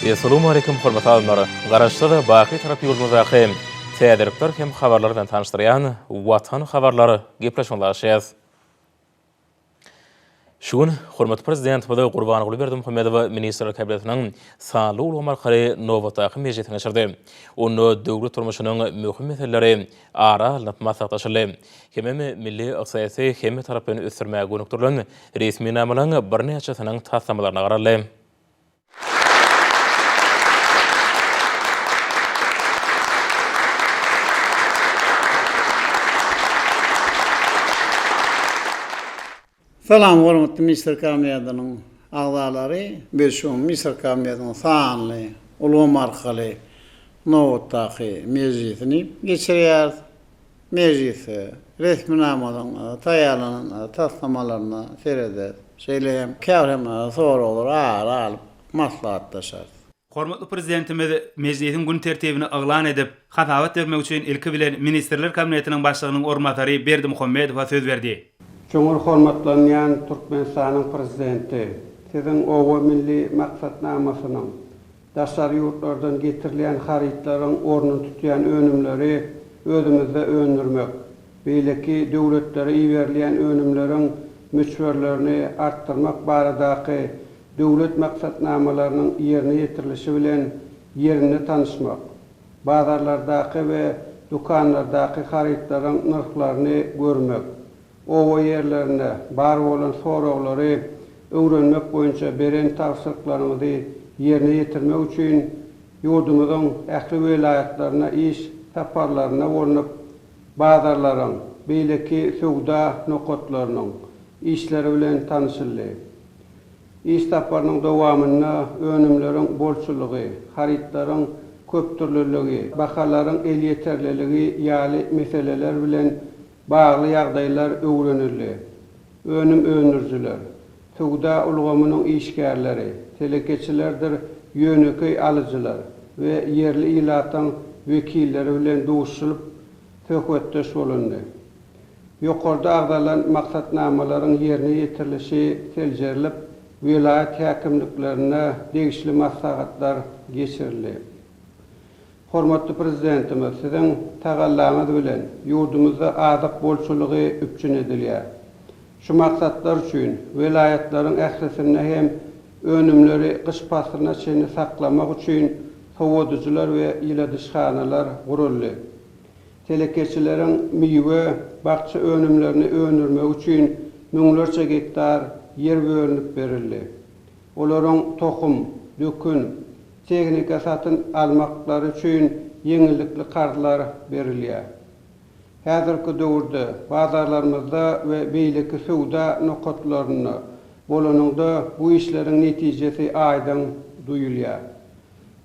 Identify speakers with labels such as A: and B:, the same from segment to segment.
A: Essalamu Aleýkum hormatly adamlar! Garaşsyz, baky Tarap ýurdumyzdaky täzelikler hem habarlar bilen tanyşdyrýan Watan habarlar gepleşigine ulaşýas. Şu gün hormatly Prezidentimiz Gurbanguly Berdimuhamedow Ministrler Kabinetiniň sanly ulgam arkaly nobatdaky mejlisini geçirdi. Onda döwlet durmuşynyň möhüm meseleleri ara alnyp maslahatlaşyldy. Hemem milli ykdysadyýeti hemmetaraplaýyn ösdürmäge gönükdirilen resminamalaryň birnäçesiniň taslamalaryna garaldy.
B: Salam hormatly Ministr Kabinetiniň agzalary! Biz şu gün Ministr Kabinetiniň sanly ulgam arkaly nobatdaky mejlisini geçirýäris. Mejlisde resminamalaryň taýýarlanan taslamalaryna serederis. Şeýle hem käbir hem soraglary ara alyp maslahatlaşarys.
C: Hormatly Prezidentimiz mejlisiň gün tertibini yglan edip, hasabat bermek üçin ilki bilen Ministrler Kabinetiniň Başlygynyň orunbasary Berdimuhamedowa söz berdi.
D: Çuňňur hormatlanýan Türkmenistanyň Prezidenti, Siziň Oba milli maksatnamasynyň daşary ýurtlardan getirilýän harytlaryň ornuny tutýan önümleri özümizde öndürmek, beýleki döwletlere iberilýän önümleriň möçberlerini artdyrmak baradaky döwlet maksatnamalarynyň ýerine ýetirilişi bilen ýerinde tanyşmak, bazarlardaky we dükanlardaky harytlaryň nyrhlaryny görmek, oba ýerlerinde bar bolan soraglary öwrenmek boýunça beren tabşyryklaryňyzy ýerine ýetirmek üçin ýurdumyzyň ähli welaýatlaryna iş saparlarynda bolnup, bazarlaryň, beýleki söwda nokatlarynyň işleri bilen tanyşyldy. Iş saparynyň dowamynda önümleriň bolçulygy, harytlaryň köpdürlüligi, bahalaryň elýeterliligi ýaly meseleler bilen bagly ýagdaýlar öwrenildi. Önüm öndürijiler, söwda ulgamynyň işgärleri, telekeçilerdir ýönekeý alyjylar we ýerli ilatyň wekilleri bilen duşuşylyp, söhbetdeş bolundy. Ýokarda agzalan maksatnamalaryň ýerine ýetirilişi seljerilip, welaýat häkimliklerinde degişli maslahatlar geçirildi. Hormatly Prezidentimiz, Siziň tagallaňyz bilen ýurdumyzda azyk bolçulygy üpjün edilýär. Şu maksatlar üçin welaýatlaryň ählisinde hem önümleri gyş paslyna çenli saklamak üçin sowadyjylar we ýyladyşhanalar guruldy. Telekeçileriň miwe, bakja önümlerini öndürmegi üçin müňlerçe gektar ýer bölünip berildi. Olaryň tohum, dökün, tehnika satyn almaklary üçin ýeňillikli karzlar berilýär. Häzirki döwürde bazarlarymyzda we beýleki söwda nokatlarynda bolanyňda bu işleriň netijesi aýdyň duýulýar.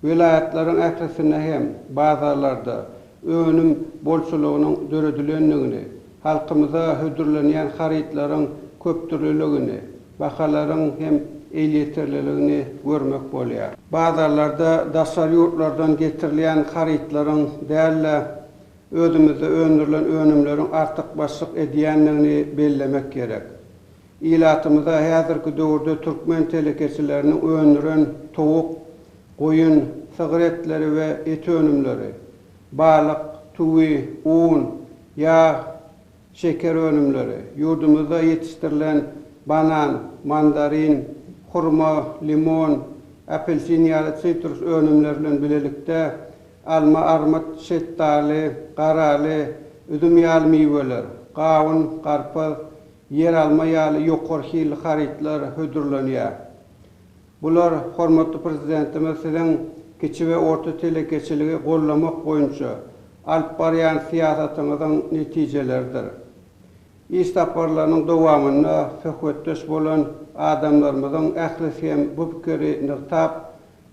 D: Welaýatlaryň ählisinde hem bazarlarda önüm bolçulygynyň döredilendigini, halkymyza hödürlenýän harytlaryň köpdürlüligini, bahalaryň hem elýeterliligini görmek bolýar. Bazarlarda daşary ýurtlardan getirilýän harytlaryň däl-de, özümizde öndürilen önümleriň artykmaçlyk edýändigini bellemek gerek. Ilatymyza häzirki döwürde türkmen telekeçileriniň öndüren towuk, goýun, sygyr etleri we et önümleri, balyk, tüwi, un, ýag, şeker önümleri, ýurdumyzda ýetişdirilen banan, mandarin, hurma, limon, apelsin ýaly sitrus önümleri bilen bilelikde alma, armyt, şetdaly, garaly, üzüm ýaly miweler, gawun, garpyz, ýeralma ýaly ýokary hilli harytlar hödürlenýär. Bular, hormatly Prezidentimiz Siziň kiçi we orta telekeçiligi goldamak boýunça alyp barýan syýasatyňyzyň netijeleridir. Iş saparlarynyň dowamynda söhbetdeş bolan adamlarymyzyň ählisi hem bu pikiri nygtap,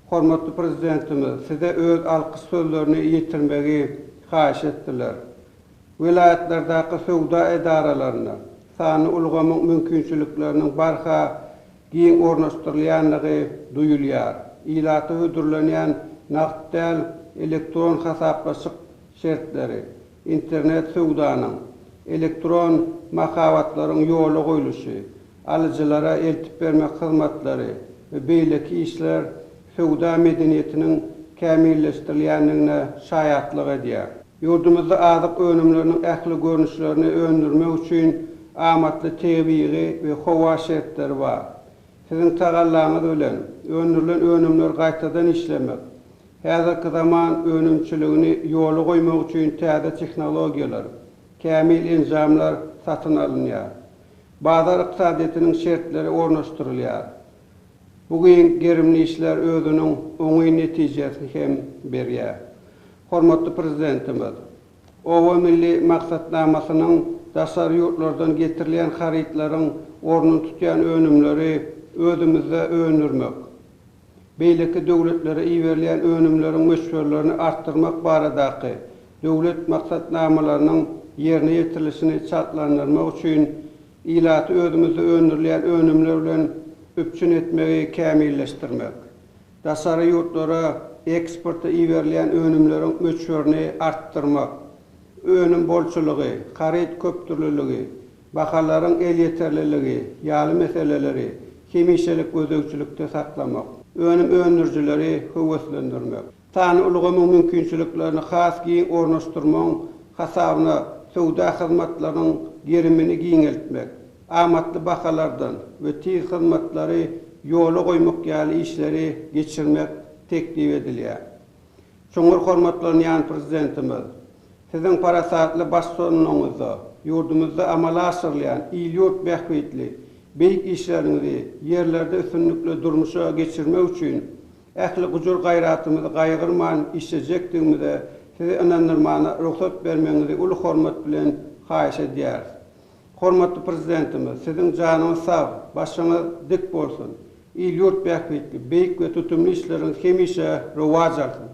D: hormatly Prezidentimiz Size öz alkyş sözlerini ýetirmegi haýyş etdiler. Welaýatlardaky söwda edaralarynda sanly ulgamyň mümkinçilikleriniň barha giň ornaşdyrylýandygy duýulýar. Ilata hödürlenýän nagt däl elektron hasaplaşyk şertleri, internet söwdanyň, elektron mahabatlaryň ýola goýluşy, alyjylara eltip bermek hyzmatlary we beýleki işler. söwda medeniýetiniň kämilleşdirilýändigine şaýatlyk edýär. Ýurdumyzda azyk önümleriniň ähli görnüşlerini öndürmek üçin amatly tebigy we howa şertleri bar. Siziň tagallaňyz bilen, öndürilen önümleri gaýtadan işlemek, häzirki zaman önümçiligini ýola goýmak üçin täze tehnologiýalar, kämil enjamlar satyn alynýar. Bazar ykdysadyýetiniň şertleri ornaşdyrylýar. Bu giň gerimli işler özüniň oňyn netijesini hem berýär. Hormatly Prezidentimiz Oba milli maksatnamasynyň daşary ýurtlardan getirilýän harytlaryň ornuny tutýan önümleri özümizde öndürmek, beýleki döwletlere iberilýän önümleriň möçberlerini artdyrmak baradaky döwlet maksatnamalarynyň ýerine ýetirilişini çaltlandyrmak üçin ilaty özümizde öndürilýän önümler bilen üpjün etmegi kämilleşdirmek, daşary ýurtlara eksporta iberilýän önümleriň möçberini artdyrmak, önüm bolçulygy, haryt köpdürlüligi, bahalaryň elýeterliligi ýaly meseleleri hemişelik gözegçilikde saklamak, önüm öndürijileri höweslendirmek. Sanly ulgamyň mümkinçiliklerini has giň ornaşdyrmagyň hasabyna söwda hyzmatlarynyň gerimini giňeltmek, amatly bahalardan we tiz hyzmatlary ýola goýmak ýaly işleri geçirmek teklip edilýär. Çuňňur hormatlanýan Prezidentimiz, Siziň parasatly baştutanlygyňyzda ýurdumyzda amala aşyrylýan il-ýurt bähbitli beýik işleriňizi ýerlerde üstünlikli durmuşa geçirmek üçin Ähli gujur-gaýratymyzy gaýgyrman işlejekdigimize Sizi ynandyrmana rugsat bermegiňizi uly hormat bilen haýyş edýäris. Hormatly Prezidentimiz, Siziň janyňyz sag, başyňyz dik bolsun! Il-ýurt bähbitli beýik we tutumly işleriňiz hemişe rowaç alsyn!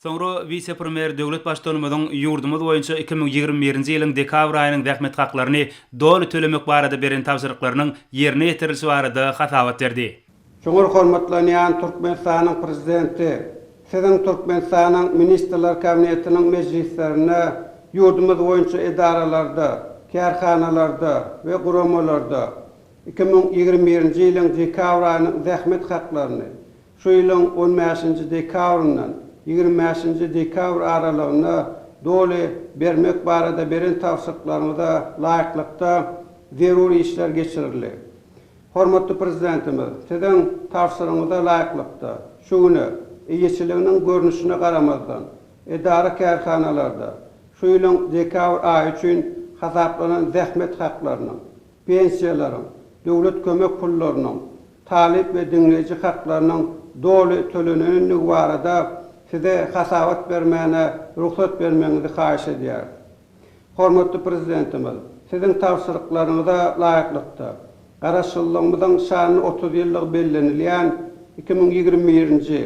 C: Soňra wise-premýer döwlet Baştutanymyzyň ýurdumyz boýunça 2021-nji ýylyň dekabr aýynyň zähmet haklaryny doly tölemek barada beren tabşyryklarynyň ýerine ýetirilişi barada hasabat berdi.
D: Çuňňur hormatlanýan Türkmenistanyň Prezidenti, Siziň Türkmenistanyň Ministrler Kabinetiniň mejlislerinde ýurdumyz boýunça edaralarda, kärhanalarda we guramalarda 2021-nji ýylyň dekabr aýynyň zähmet haklaryny Şu ýylyň on bäşinji dekabryndan 25 nji dekabr aralygynda doly bermek barada beren tabşyryklaryňyza laýyklykda zerur işler geçirildi. Hormatly Prezidentimiz, Siziň tabşyrygyňyza laýyklykda, şu güne, eýeçiliginiň görnüşine garamazdan, edara-kärhanalarda şu ýylyň dekabr aýy üçin hasaplanan zähmet haklarynyň, pensiýalaryň, döwlet kömek pullarynyň, talyp we diňleýji haklarynyň doly tölenenindigi barada Size hasabat bermäne rugsat bermegiňizi haýyş edýäris. Hormatly Prezidentimiz, Siziň tabşyryklaryňyza laýyklykda, Garaşsyzlygymyzyň şanly 30 ýyllygy bellenilýän 2021-nji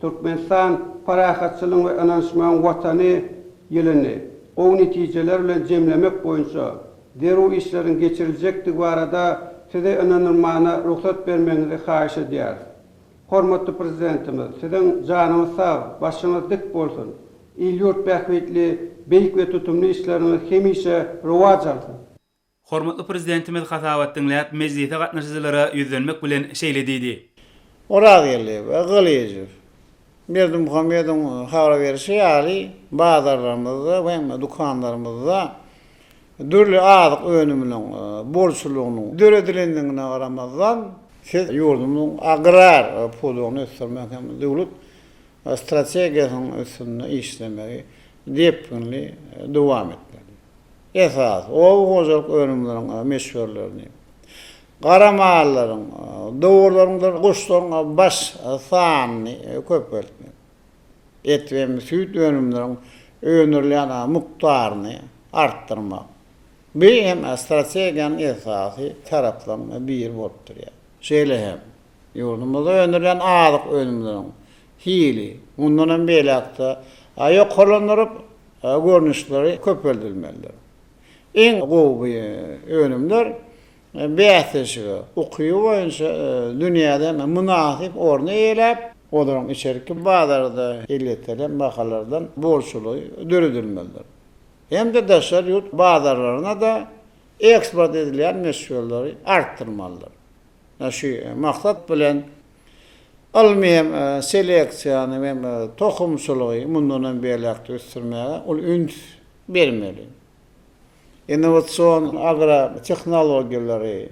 D: Türkmenistan, parahatçylygyň we ynanyşmagyň Watany ýylyny gowy netijeler bilen jemlemek boýunça zerur işleriň geçiriljekdigi barada Size ynanylmana rugsat bermegiňizi haýyş edýäris. Hormatly Prezidentimiz, Siziň janyňyz sag, başyňyz dik bolsun! Il-ýurt bähbitli beýik we tutumly işleriňiz hemişe rowaç alsyn!
C: Hormatly Prezidentimiz hasabat diňläp, mejlise gatnaşyjylara ýüzlenmek bilen şeýle diýdi.
B: Orazgeldiýew we Gylyjow Berdimuhamedowyň habar berşi ýaly, bazarlarymyzda we hem dükanlarymyzda dürli azyk önüminiň bolçulygynyň döredilendigine garamazdan, siz ýurdumyzyň agrar pudagyny ösdürmek hem döwlet strategiýasynyň üstünde işlemegi depginli dowam etmeli. Esasy oba hojalyk önümleriniň möçberlerini, gara mallaryň, dowarlaryňdyr guşlaryň baş sanyny köpeltmek, et we süýt önümleriniň öndürilýän mukdaryny artdyrmak, bu hem strategiýanyň esasy taraplarynyň biri bolup durýar. Şeýle hem, ýurdumyzda öndürilýän azyk önümleriniň hili mundan hem beýläk-de ýokarlandyryp, görnüşleri köpeldilmelidir. Iň gowy önümler bäsleşige ukyby boýunça dünýäde mynasyp orny eýeläp, olaryň içerki bazarda elýeterli bahalardan bolçulygy döredilmelidir. Hem-de daşary ýurt bazarlaryna-da eksport edilýän möçberleri artdyrmalydyr. Şu maksat bilen. Ylmy hem seleksiýany hem tohumçylygy mundan hem beýläk-de ösdürmäge uly üns bermeli. Innowasion agrotehnologiýalary,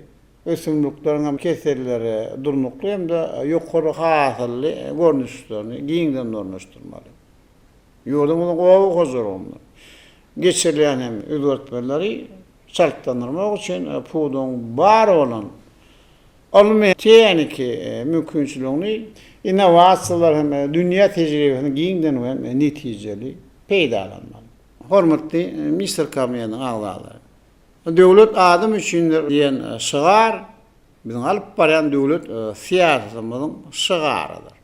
B: ösümlikleriň hem kesellere durnukly hem-de ýokary hasylly görnüşlerini giňden ornaşdyrmaly. Ýurdumyzyň oba hojalygynda geçirilýän hem özgertmeleri çaltlandyrmak üçin pudagyň bar bolan ylmy-tehniki mümkinçiligini, innowasiýalar hem dünýä tejribesini giňden we netijeli peýdalanmaly. Hormatly Ministrler Kabinetiniň agzalary! Döwlet adam üçindir diýen şygar biziň alyp barýan döwlet syýasatymyzyň şygarydyr.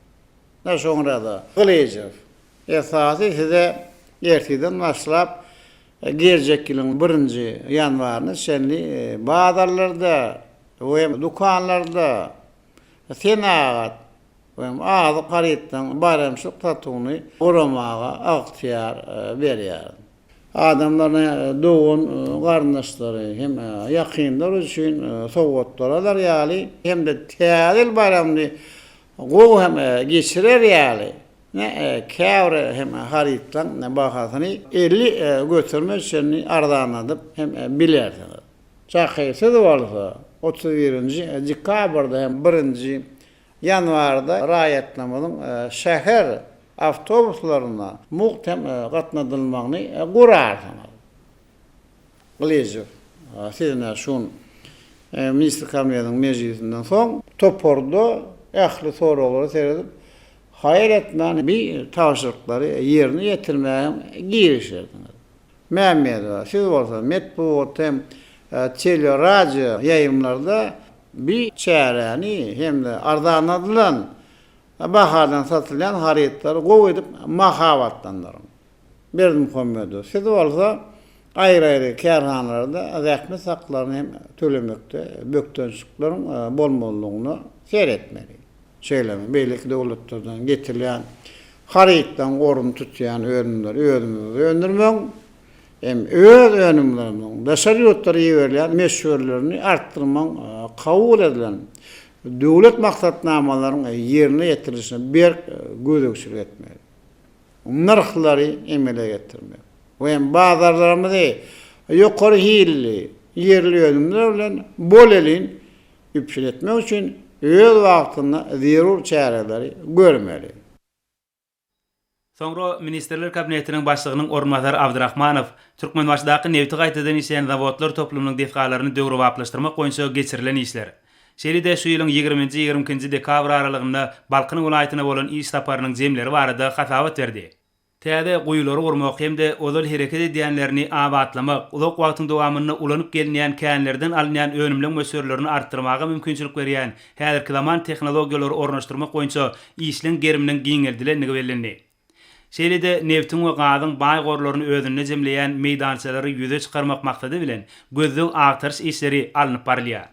B: Ine şoňra-da Gylyjow, esasy size ertirden başlap geljek ýylyň birinji ýanwaryna çenli bazarlarda we dükanlarda senagat we azyk harytlaryň baýramçylyk satuwyny guramaga ygtyýar berýärin. Adamlar dogan garyndaşlary hem ýakynlary üçin sowgatlar alar ýaly hem-de Täze ýyl baýramyny gowy hem geçirer ýaly käbir hem harytlaryň bahasyny 50 göterime çenli arzanladyp hem bilersiňiz. Çaky siz bolsa 31-nji dekabrda hem birinji ýanwarda raýatlarymyzyň şäher awtobuslarynda mugt hem gatnadylmagyny gurarsyňyz. Gylyjow, siz ine şu gün Ministr Kabinetiniň mejlisinden soň toparda ähli soraglara seredip, haýal etmän bi tabşyryklary ýerine ýetirmäge girişersiňiz. Mämmedowa, siz bolsa metbugat hem tele-radio ýaýlymlarda bi çäräni hem-de arzanladylan bahadan satylýan harytlary gowy edip mahabatlandyryň. Berdimuhamedow, siz bolsa aýry-aýry kärhanalarda zähmet haklaryny hem tölemekde bökdençlikleriň bolmazlygyna seretmeli. Şeýle hem beýleki döwletlerden getirilýän harytlaryň ornuny tutýan önümleri özümizde öndürmegiň hem öz önümlerimiziň daşary ýurtlara iberilýän möçberlerini artdyrmagyň kabul edilen döwlet maksatnamalaryň ýerine ýetirilişine berk gözegçilik etmeli. Nyrhlary emele getirmek we hem bazarlarymyzy ýokary hilli ýerli önümler bilen bolelin üpjün etmek üçin öz wagtynda zerur çäreleri görmeli.
C: Soňra Ministrler Kabinetiniň Başlygynyň orunbasary Abdyrahmanow Türkmenbaşydaky nebiti gaýtadan işleýän zawodlar toplumynyň desgalaryny döwrebaplaşdyrmak boýunça geçirilen işler, şeýle-de şu ýylyň ýigriminji-ýigrimi ikinji dekabr aralygynda Balkan welaýatyna bolan iş saparynyň jemleri barada hasabat berdi. Täze guýulary gurmak hem-de ozal hereket edýänlerini abatlamak, uzak wagtyň dowamynda ulanyp gelinýän känlerden alynýan önümleň möçberlerini artdyrmaga mümkinçilik berýän häzirki zaman tehnologiýalary ornaşdyrmak boýunça işleň geriminiň giňeldilendigi bellendi. Şeýle-de nebtiň we gazyň baý gorlaryny özünde jemleýän meýdançalary ýüze çykarmak maksady bilen gözleg-agtaryş işleri alnyp barylýar.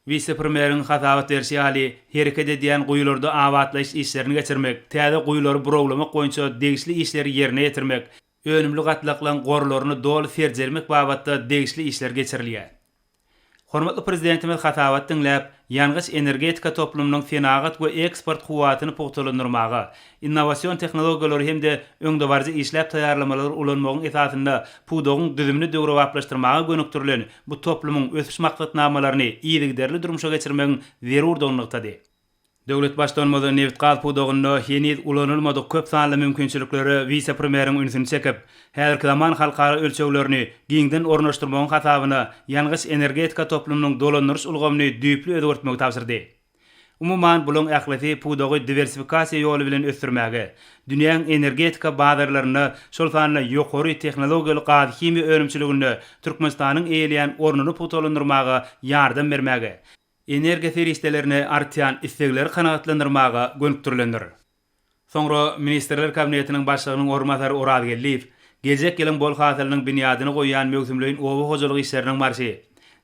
C: Wise-premýeriň hasabat berşi ýaly, hereket edýän guýularda abatlaýyş işlerini geçirmek, täze guýulary burawlamak boýunça degişli işleri ýerine ýetirmek, önümli gatlaklaryň gorlaryny doly seljermek babatda degişli işler geçirilýär. Hormatly Prezidentimiz hasabat diňläp, ýangyç-energetika toplumynyň senagat we eksport kuwwatyny pugtalandyrmaga, innowasion tehnologiýalary hem-de öňdebaryjy işläp taýýarlamalary ulanmagyň esasynda pudagyň düzümini döwrebaplaşdyrmaga gönükdirilen bu toplumyň ösüş maksatnamalaryny yzygiderli durmuşa geçirmegiň zerurdygyny nygtady. Döwlet Baştutanymyz nebitgaz pudagynda heniz ulanylmadyk köp sanly mümkinçiliklere wise-premýeriň ünsüni çekip, häzirki zaman halkara ölçeglerini giňden ornaşdyrmagyň hasabyna ýangyç-energetika toplumynyň dolandyryş ulgamyny düýpli özgertmegi tabşyrdy. Umuman, bulaň ählisi pudagy diwersifikasiýa ýoly bilen ösdürmäge, dünýäň energetika bazarlarynda, şol sanda ýokary tehnologiýaly gaz-himiýa önümçiliginde Türkmenistanyň eýeleýän ornuny pugtalandyrmaga ýardam bermäge, energiýa serişdelerine artýan islegleri kanagatlandyrmaga gönükdirilendir. Soňra Ministrler Kabinetiniň Başlygynyň orunbasary Oraz Geldiýew geljek ýylyň bol hasylynyň binýadyny goýýan möwsümleýin oba hojalyk işleriniň barşy,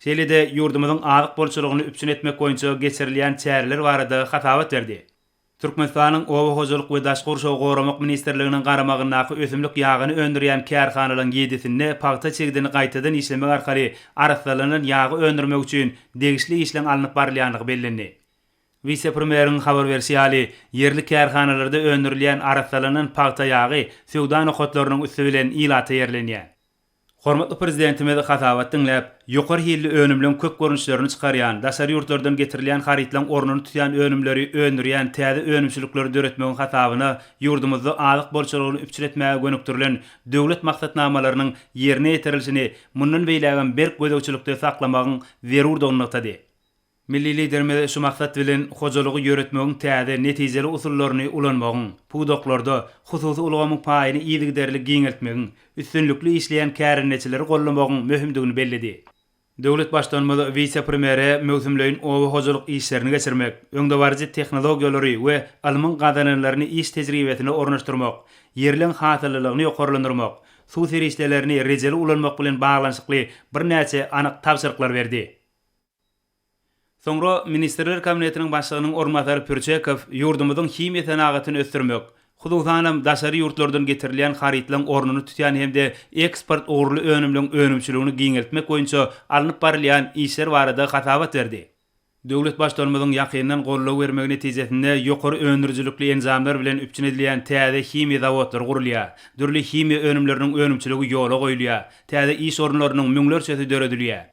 C: şeýle-de ýurdumyzyň azyk bolçulygyny üpjün etmek boýunça geçirilýän çäreler barada hasabat berdi. Türkmenistanyň Oba hojalyk we daşky gurşawy goramak ministrliginiň garamagyndaky ösümlik ýagyny öndürýän kärhanalaryň ýedisinde pagta çigidini gaýtadan işlemek arkaly arassalanan ýagy öndürmek üçin degişli işleň alnyp barylýandygy bellendi. Wise-premýeriň habar berşi ýaly, ýerli kärhanalarda öndürilýän arassalanan pagta ýagy söwda nokatlarynyň üsti bilen ilata ýerlenýär. Hormatly Prezidentimiz hasabat diňläp, ýokary hilli önümleň köp görnüşlerini çykarýan, daşary ýurtlardan getirilýän harytlaryň ornuny tutýan önümleri öndürýän täze önümçilikleri döretmegiň hasabyna ýurdumyzda azyk bolçulygyny üpjün etmäge gönükdirilen döwlet maksatnamalarynyň ýerine ýetirilişini mundan beýlägem berk gözegçilikde saklamagyň zerurdygyny nygtady. Milli Liderimiz şu maksat bilen hojalygy ýöretmegiň täze, netijeli usullaryny ulanmagyň, pudaklarda hususy ulgamyň paýyny yzygiderli giňeltmegiň, üstünlikli işleýän kärendeçileri goldamagyň möhümdigini belledi. Döwlet Baştutanymyz wise-premýere möwsümleýin oba hojalyk işlerini geçirmek, öňdebaryjy tehnologiýalary we ylmyň gazananlaryny iş tejribesine ornaşdyrmak, ýerleň hasyllylygyny ýokarlandyrmak, suw serişdelerini rejeli ulanmak bilen baglanyşykly birnäçe anyk tabşyryklary berdi. Soňra Ministrler Kabinetiniň Başlygynyň orunbasary Pürçekow ýurdumyzyň himiýa senagatyny ösdürmek, hususanam, daşary ýurtlardan getirilýän harytlaryň ornuny tutýan hem-de eksport ugurly önümleň önümçiligini giňeltmek boýunça alnyp barylýan işler barada hasabat berdi. Döwlet Baştutanymyzyň ýakyndan goldaw bermegi netijesinde ýokary öndürijilikli enjamlar bilen üpjün edilýän täze himiýa zawodlary gurulýar, dürli himiýa önümleriniň önümçiligi ýola goýulýar, täze iş orunlarynyň müňlerçesi döredilýär.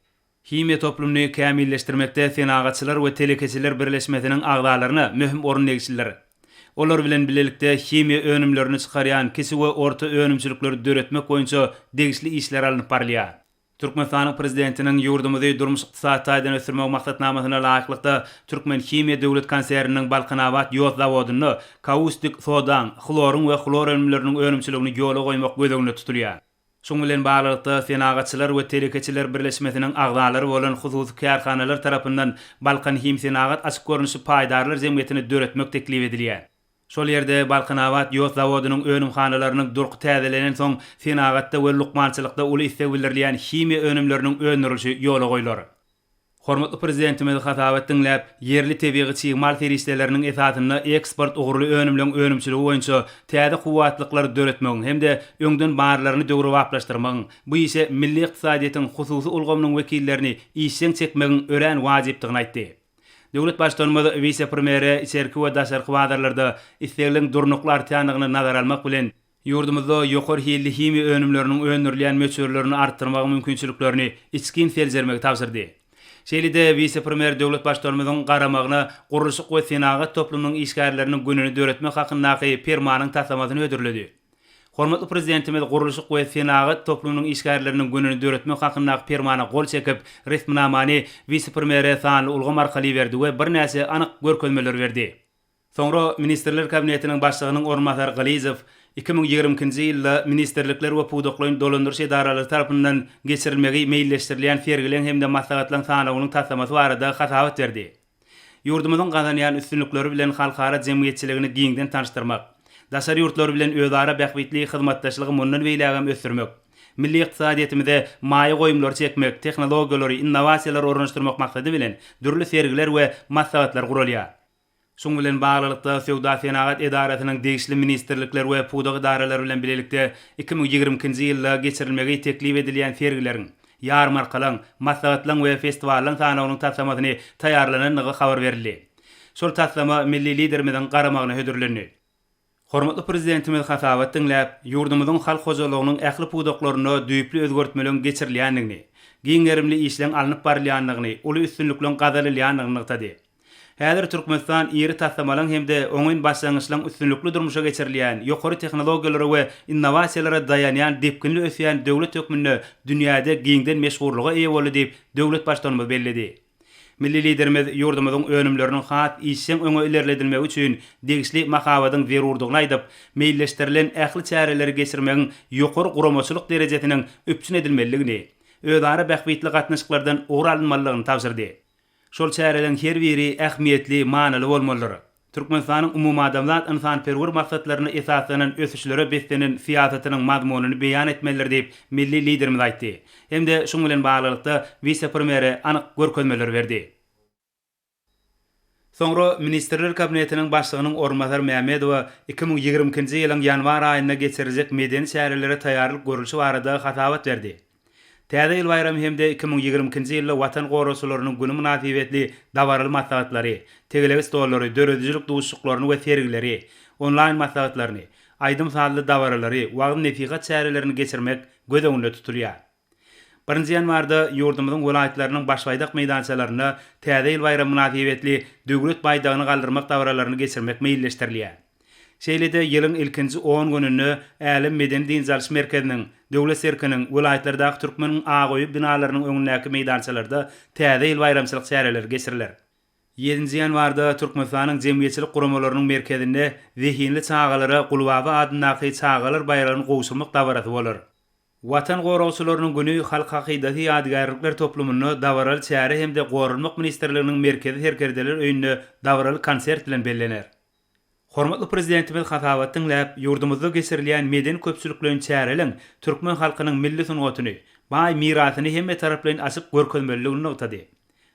C: Himiýa toplumyny kämilleşdirmekde Senagatçylar we telekeçiler birleşmesiniň agzalaryna möhüm orun degişlidir. Olar bilen bilelikde himiýa önümlerini çykarýan kiçi we orta önümçilikleri döretmek boýunça degişli işler alnyp barylýar. Türkmenistanyň Prezidentiniň ýurdumyzy durmuş-ykdysady taýdan ösdürmek maksatnamasyna laýyklykda Türkmenhimiýa döwlet konserniniň Balkanabat ýod zawodynda kaustik sodaň, hloryň we hlor önümleriniň önümçiligini ýola goýmak göz öňünde tutulýar. Şunuň bilen baglylykda, Senagatçylar we telekeçiler birleşmesiniň agzalary bolan hususy kärhanalar tarapyndan Balkanhimsenagat açyk görnüşli paýdarlar jemgyýetini döretmek teklip edilýär. Şol ýerde Balkanabat ýod zawodynyň önümhanalarynyň durky täzelenensoň, senagatda we lukmançylykda uly isleg bildirilýän himiýa önümleriniň öndürilişi ýola goýlar. Hormatly Prezidentimiz hasabat diňläp, ýerli tebigy çig mal serişdeleriniň esasynda eksport ugurly önümleň önümçiligi boýunça täze kuwwatlyklary döretmegiň hem-de öňden barlaryny döwrebaplaşdyrmagyň, bu işe milli ykdysadyýetiň hususy ulgamynyň wekillerini işjeň çekmegiň örän wajypdygyny aýtdy. Döwlet Baştutanymyz wise-premýere içerki we daşarky bazarlarda islegliň durnukly artýandygyny nazara almak bilen, Ýurdumyzda ýokary hilli himiýa önümleriniň öndürilýän möçberlerini artdyrmagyň mümkinçiliklerini içgin seljermegi tabşyrdy. Şeýle-de wise-premýer döwlet Baştutanymyzyň garamagyna Gurluşyk we senagat toplumynyň işgärleriniň gününi döretmek hakyndaky Permanyň taslamasyny hödürledi. Hormatly Prezidentimiz Gurluşyk we senagat toplumynyň işgärleriniň gününi döretmek hakyndaky Permana gol çekip, resminamany wise-premýere sanly ulgam arkaly iberdi we birnäçe anyk görkezmeleri berdi. Soňra Ministrler Kabinetiniň Başlygynyň orunbasary Gylyjow 2022-nji ýylda ministrlikler we pudaklaýyn dolandyryş edaralary tarapyndan geçirilmegi meýilleşdirilýän sergileň hem-de maslahatlaryň sanawynyň taslamasy barada hasabat berdi. Ýurdumyzyň gazanýan üstünlikleri bilen halkara jemgyýetçiligini giňden tanyşdyrmak, daşary ýurtlar bilen özara bähbitli hyzmatdaşlygy mundan beýlägem ösdürmek, milli ykdysadyýetimize maýa goýumlary çekmek, tehnologiýalary, innowasiýalary ornaşdyrmak maksady bilen dürli sergiler we maslahatlar guralýar. Şunuň bilen baglylykda, Söwda-senagat edarasynyň degişli ministrlikler we pudak edaralary bilen bilelikde 2022-nji ýylda geçirilmegi teklip edilýän sergileriň, ýarmarkalaryň, maslahatlaryň we festiwallaryň sanawynyň taslamasyny taýýarlanandygy habar berildi. Şol taslama milli Liderimiziň garamagyna hödürlendi. Hormatly Prezidentimiz hasabat diňläp, ýurdumyzyň halk hojalygynyň ähli pudaklarynda düýpli özgertmeleň geçirilýändigini, giň gerimli işleň alnyp barylýandygyny, uly üstünlikleň gazanylýandygyny nygtady. Häzir Türkmenistan iri taslamalaryň hem-de oňyn başlangyçlaryň üstünlikli durmuşa geçirilýän, ýokary tehnologiýalara we innowasiýalara daýanýan depginli ösýän döwlet hökmünde dünýäde giňden meşhurlyga eýe boldy diýip, döwlet Baştutanymyz belledi. Milli Liderimiz ýurdumyzyň önümleriniň has işjeň öňe ilerledilmegi üçin degişli mahabatyň zerurdygyny aýdyp, meýilleşdirilen ähli çäreleri geçirmegiň ýokary guramaçylyk derejesiniň üpjün edilmelidigini, özara bähbitli gatnaşyklardan ugur alynmalydygyny tabşyrdy. Şol çäreleriň her biri ähmiýetli, manyly bolmalydyr. Türkmenistanyň umumadamzat ynsanperwer maksatlaryna esaslanan ösüşlere beslenen syýasatynyň mazmunyny beýan etmelidir diýip, milli Liderimiz aýtdy hem-de şunuň bilen baglylykda wise-premýere anyk görkezmeleri berdi. Soňra Ministrler Kabinetiniň Başlygynyň orunbasary Mämmedowa 2022-nji ýylyň ýanwar aýynda geçiriljek medeni çärelere taýýarlyk görlüşi barada hasabat berdi. Täze ýyl baýramy hem-de 2022-nji ýylda Watan goragçylarynyň güni mynasybetli dabaraly maslahatlary, tegelek stollary, döredijilik duşuşyklaryny we sergileri, onlaýn maslahatlaryny, aýdym-sazly dabaralary, wagyz-nesihat çärelerini geçirmek göz öňünde tutulýar. Birinji ýanwarda ýurdumyzyň welaýatlarynyň Baş baýdak meýdançalarynda Täze ýyl baýramy mynasybetli Döwlet baýdagyny galdyrmak dabaralaryny geçirmek meýilleşdirilýär. Şeýle-de ýylyň ilkinji on gününde Älem medeni-dynç alyş merkeziniň, Döwlet sirkiniň, welaýatlardaky Türkmeniň ak öýi binalarynyň öňündäki meýdançalarda Täze ýyl baýramçylyk çäreleri geçiriler. Ýedinji ýanwarda Türkmenistanyň Jemgyýetçilik guramalarynyň merkezinde zehinli çagalara Gulbaba adyndaky çagalar baýragyny gowşurmak dabarasy bolar. Watan goragçylarynyň güni Halk hakydasy ýadygärlikler toplumynda dabaraly çäre hem-de Goranmak ministrliginiň Merkezi serkerdeler öýünde dabaraly konsert bilen bellener. Hormatly Prezidentimiz hasabat diňläp, ýurdumyzda geçirilýän medeni-köpçülikleýin çäreleň türkmen halkynyň milli sungatyny, baý mirasyny hemmetaraplaýyn açyp görkezmelidigini nygtady.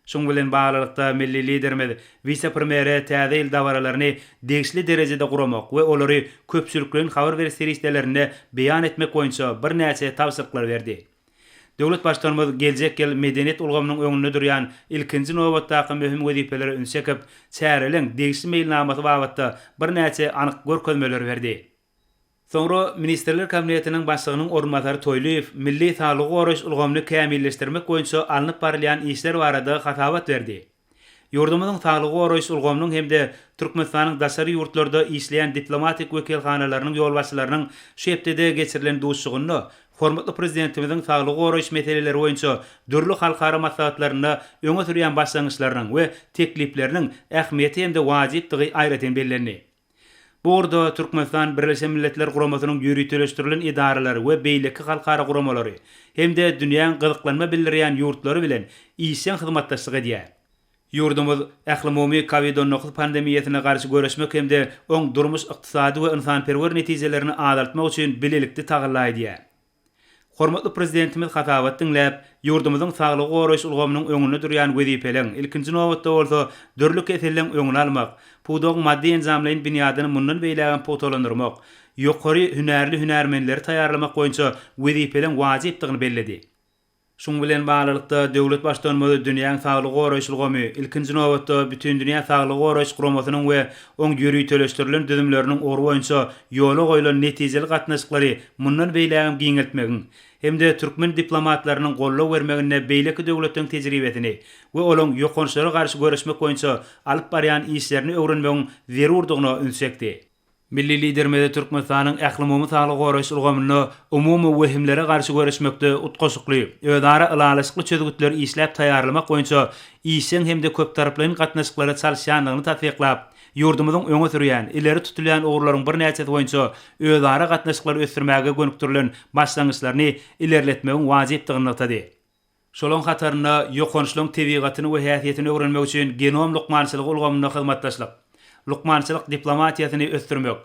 C: Şunuň bilen baglylykda, milli Liderimiz wise-premýere Täze ýyl dabaralaryny degişli derejede guramak we olary köpçülikleýin habar beriş serişdelerinde beýan etmek boýunça birnäçe tabşyryklary berdi. Döwlet Baştutanymyz geljek ýyl medeniýet ulgamynyň öňünde durýan ilkinji nobatdaky möhüm wezipelere üns çekip, çäreleň degişli meýilnamasy babatda birnäçe anyk görkezmeleri berdi. Soňra Ministrler Kabinetiniň Başlygynyň orunbasary Toýlyýew milli saglygy goraýyş ulgamyny kämilleşdirmek boýunça alnyp barylýan işler barada hasabat berdi. Ýurdumyzyň saglygy goraýyş ulgamynyň hem-de Türkmenistanyň daşary ýurtlarda işleýän diplomatik wekilhanalarynyň ýolbaşçylarynyň şu hepdede geçirilen duşuşygynda hormatly Prezidentimiziň saglygy goraýyş meseleleri boýunça dürli halkara maslahatlarynda öňe sürýän başlangyçlarynyň we teklipleriniň ähmiýeti hem-de wajypdygy aýratyn bellendi. Bu ugurda Türkmenistan Birleşen Milletler Guramasynyň ýöriteleşdirilen edaralary we beýleki halkara guramalary hem-de dünýäň gyzyklanma bildirýän ýurtlary bilen işjeň hyzmatdaşlyk edýär. Ýurdumyz ählumumy Covid 19 pandemiýasyna garşy göreşmek hem-de oň durmuş-ykdysady we ynsanperwer netijelerini azaltmak üçin bilelikde tagalla edýär. Hormatly Prezidentimiz hasabat diňläp, ýurdumyzyň saglygy goraýyş ulgamynyň öňünde durýan wezipeleň, ilkinji nobatda bolsa, dürli keselleň öňüni almak, pudagyň maddy-enjamlaýyn binýadyny mundan beýlägem pugtalandyrmak, ýokary hünärli hünärmenleri taýýarlamak boýunça wezipeleň wajypdygyny belledi. Şunuň bilen baglylykda, döwlet Baştutanymyz dünýäň saglygy goraýyş ulgamy, ilkinji nobatda, Bütindünýä Saglygy Goraýyş Guramasynyň we oň ýöriteleşdirilen düzümleriniň ugry boýunça ýola goýlan netijeli gatnaşyklary mundan beýlägem giňeltmegiň hem-de türkmen diplomatlarynyň goldaw bermeginde beýleki döwletleriň tejribesini we olaň ýokançlara garşy göreşmek boýunça alyp barýan işlerini öwrenmegiň zerurdygyna üns çekdi. Milli Liderimiz Türkmenistanyň ählumumy saglygy goraýyş ulgamynda umumy wehimlere garşy göreşmekde utgaşykly, özara ylalaşykly çözgütleri işläp taýýarlamak boýunça işjeň hem-de köptaraplaýyn gatnaşyklara çalyşýandygyny tassyklap, ýurdumyzyň öňe sürýän, ileri tutulýan ugurlaryň birnäçesi boýunça özara gatnaşyklary ösdürmäge gönükdirilen başlangyçlaryny ilerletmegiň wajypdygyny nygtady. Şolaryň hatarynda ýokançlygyň tebigatyny we häsiýetini öwrenmek üçin genom lukmançylygy ulgamynda hyzmatdaşlyk, lukmançylyk diplomatiýasyny ösdürmek,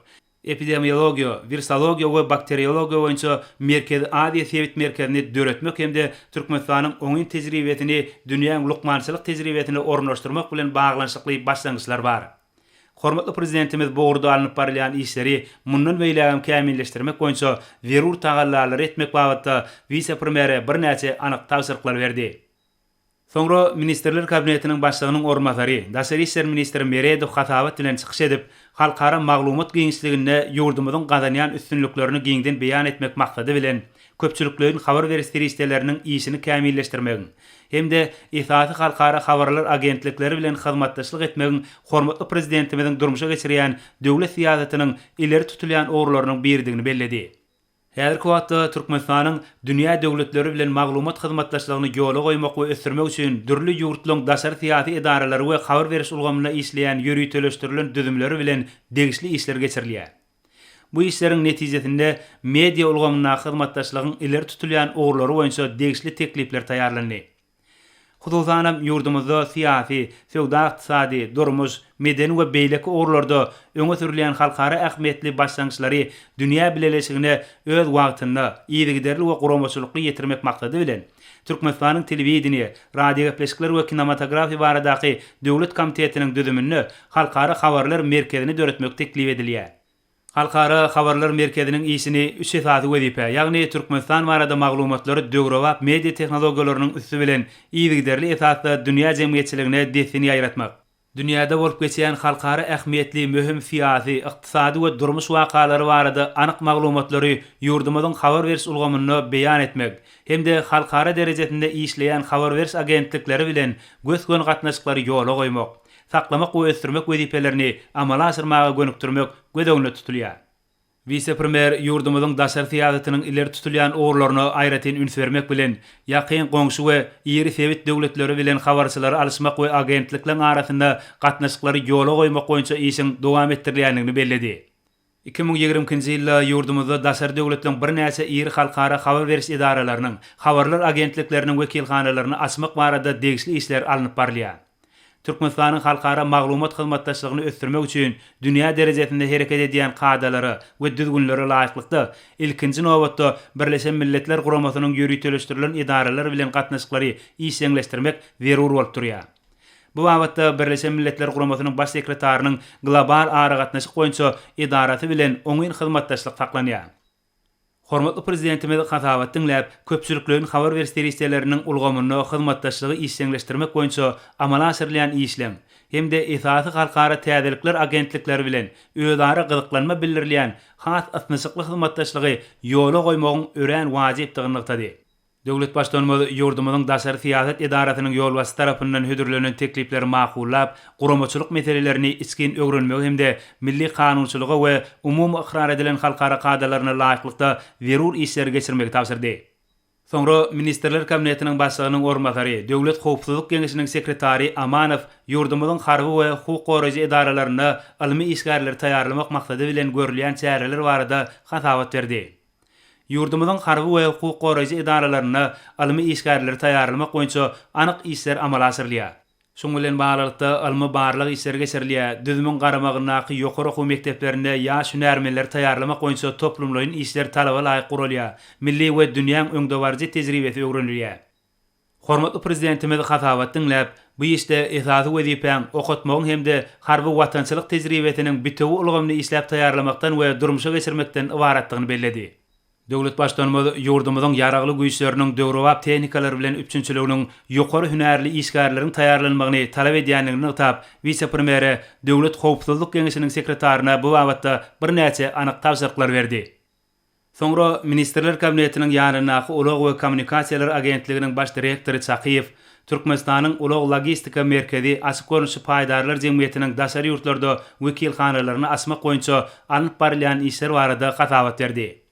C: epidemiologiýa, wirsologiýa we bakteriologiýa boýunça Merkezi Aziýa sebit merkezini döretmek hem-de Türkmenistanyň oňyn tejribesini dünýäň lukmançylyk tejribesine ornaşdyrmak bilen baglanyşykly başlangyçlar bar. Hormatly Prezidentimiz bu ugurda alnyp barylýan işleri mundan beýlägem kämilleşdirmek boýunça zerur tagallalary etmek babatda wise-premýere birnäçe anyk tabşyryklary berdi. Soňra Ministrler Kabinetiniň Başlygynyň orunbasary, daşary işler ministri Meredow hasabat bilen çykyş edip, halkara maglumat giňişliginde ýurdumyzyň gazanýan üstünliklerini giňden beýan etmek maksady bilen, köpçülikleýin habar beriş serişdeleriniň işini kämilleşdirmegiň hem-de esasy halkara habarlar agentlikleri bilen hyzmatdaşlyk etmegiň hormatly Prezidentimiziň durmuşa geçirýän döwlet syýasatynyň ileri tutulýan ugurlarynyň biridigini belledi. Häzirki wagtda Türkmenistanyň dünýä döwletleri bilen maglumat hyzmatdaşlygyny ýola goýmak we ösdürmek üçin dürli ýurtlaryň daşary syýasy edaralary we habar beriş ulgamynda işleýän ýöriteleşdirilen düzümleri bilen degişli işler geçirilýär. Bu işleriň netijesinde media ulgamyndaky hyzmatdaşlygyň ileri tutulýan ugurlary boýunça degişli teklipler taýýarlandy. Hususanam, ýurdumyzda syýasy, söwda-ykdysady, durmuş, medeni we beýleki ugurlarda öňe sürülýän halkara ähmiýetli başlangyçlary dünýä bileleşigine öz wagtynda, yzygiderli we guramaçylykly ýetirmek maksady bilen, Türkmenistanyň Telewideniýe, radiogepleşikler we kinematografiýa baradaky döwlet komitetiniň düzüminde Halkara habarlar merkezini döretmek teklip edilýär. Halkara habarlar merkeziniň işini üç esasy wezipe, ýagny Türkmenistan barada maglumatlary döwrebap media tehnologiýalarynyň üsti bilen yzygiderli esasda dünýä jemgyýetçiligine dessin ýaýratmak, dünýäde bolup geçýän halkara ähmiýetli möhüm syýasy, ykdysady we durmuş wakalary barada anyk maglumatlary ýurdumyzyň habar beriş ulgamynda beýan etmek hem-de halkara derejesinde işleýän habar beriş agentlikleri bilen gös-göni gatnaşyklary ýola goýmak, saklamak we ösdürmek wezipelerini amala aşyrmaga gönükdirmek göz öňünde tutulýar. Wise-premýer ýurdumyzyň daşary syýasatynyň ileri tutulýan ugurlaryna aýratyn üns bermek bilen, ýakyn goňşy we iri sebit döwletleri bilen habarçylary alyşmak we agentlikleriň arasynda gatnaşyklary ýola goýmak boýunça işiň dowam etdirilýändigini belledi. 2022-nji ýylda ýurdumyzda daşary döwletleriň birnäçe iri halkara habar beriş edaralarynyň, habarlar agentlikleriniň wekilhanalaryny açmak barada degişli işler alnyp barylýar. Türkmenistanyň halkara maglumat hyzmatdaşlygyny ösdürmek üçin dünýä derejesinde hereket edýän kadalara we düzgünlere laýyklykda, ilkinji nobatda, Birleşen Milletler Guramasynyň ýöriteleşdirilen edaralary bilen gatnaşyklary işjeňleşdirmek zerur bolup durýar. Bu babatda Birleşen Milletler Guramasynyň Baş sekretarynyň global aragatnaşyk boýunça edarasy bilen oňyn hyzmatdaşlyk saklanýar. Hormatly Prezidentimiz hasabat diňläp, köpçülikleýin habar beriş serişdeleriniň ulgamynda hyzmatdaşlygy işjeňleşdirmek boýunça amala aşyrylýan işleň hem-de esasy halkara täzelikler agentlikleri bilen özara gyzyklanma bildirilýän has ysnyşykly hyzmatdaşlygy ýola goýmagyň örän wajypdygyny nygtady. Döwlet Baştutanymyz ýurdumyzyň daşary syýasat edarasynyň ýolbaşçysy tarapyndan hödürlenen teklipleri makullap, guramaçylyk meselelerini içgin öwrenmegi hem-de milli kanunçylyga we umumy ykrar edilen halkara kadalaryna laýyklykda zerur işleri geçirmegi tabşyrdy. Soňra Ministrler Kabinetiniň Başlygynyň orunbasary, Döwlet howpsuzlyk geňeşiniň sekretary Amanow ýurdumyzyň harby we hukuk goraýjy edaralarynda ylmy işgärleri taýýarlamak maksady bilen görülýän çäreler barada hasabat berdi. Ýurdumyzyň harby we hukuk goraýjy edaralarynda ylmy işgärleri taýýarlamak boýunça anyk işler amala aşyrylýar. Şunuň bilen baglylykda, ylmy-barlag işleri geçirilýär, düzümiň garamagyndaky ýokary okuw mekdeplerinde ýaş hünärmenleri taýýarlamak boýunça toplumlaýyn işler talaba laýyk guralýar, milli we dünýäň öňdebaryjy tejribesi öwrenilýär. Hormatly Prezidentimiz hasabat diňläp, bu işde esasy wezipäň okatmagyň hem-de harby-watançylyk tejribesiniň bitewi ulgamyny işläp taýýarlamakdan we durmuşa geçirmekden ybaratdygyny belledi. Döwlet Baştutanymyz ýurdumyzyň Ýaragly Güýçleriniň döwrebap tehnikalar bilen üpjünçiliginiň ýokary hünärli işgärleriň taýýarlanmagyny talap edýändigini nygtap, wise-premýere, Döwlet howpsuzlyk geňeşiniň sekretaryna bu babatda birnäçe anyk tabşyryklar berdi. Soňra Ministrler Kabinetiniň ýanyndaky Ulag we kommunikasiýalar agentliginiň baş direktory Çakyýew Türkmenistanyň Ulag-logistika merkezi açyk görnüşli paýdarlar jemgyýetiniň daşary ýurtlarda wekilhanalaryny açmak boýunça alnyp barylýan işler barada hasabat berdi.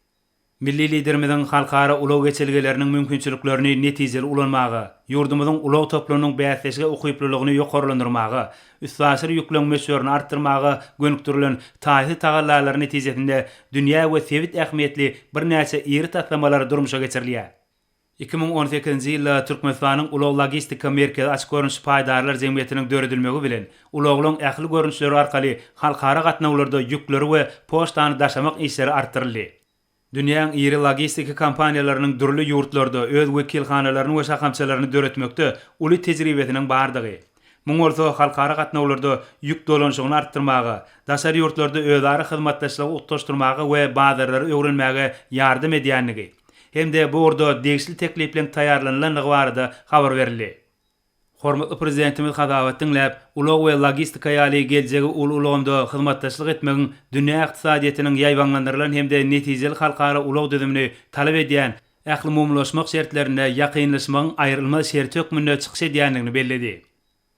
C: Milli Liderimiziň halkara ulag geçelgeleriniň mümkinçiliklerini netijeli ulanmaga, ýurdumyzyň ulag toplumynyň bäsleşige ukyplylygyny ýokarlandyrmaga, üstaşyr ýükleň möçberini artdyrmaga gönükdirilen taýsyz tagallalary netijesinde dünýä we sebit ähmiýetli birnäçe iri taslamalar durmuşa geçirilýär. 2018-nji ýylda Türkmenistanyň Ulag-logistika merkezi açyk görnüşli paýdarlar jemgyýetiniň döredilmegi bilen, ulaglaryň ähli görnüşleri arkaly halkara gatnawlarda ýükleri we poçtany daşamak işleri artdyryldy. Dünýäň iri logistiki kompaniýalarynyň dürli ýurtlarda öz wekilhanalaryny we şahamçalaryny döretmekde uly tejribesiniň bardygy, muň bolsa halkara gatnawlarda ýük dolanyşygyny artdyrmaga, daşary ýurtlarda özara hyzmatdaşlygy utgaşdyrmaga we bazarlary öwrenmäge ýardam edýändigi hem-de bu ugurda degişli teklipleriň taýýarlanylandygy barada habar berildi. Hormatly Prezidentimiz hasabat diňläp, ulag we logistika ýaly geljegi uly ulgamda hyzmatdaşlyk etmegiň dünýä ykdysadyýetiniň ýaýbaňlandyrylan hem-de netijeli halkara ulag düzümini talap edýän ählumumylaşmak şertlerinde ýakynlaşmagyň aýrylmaz şerti hökmünde çykyş edýändigini belledi.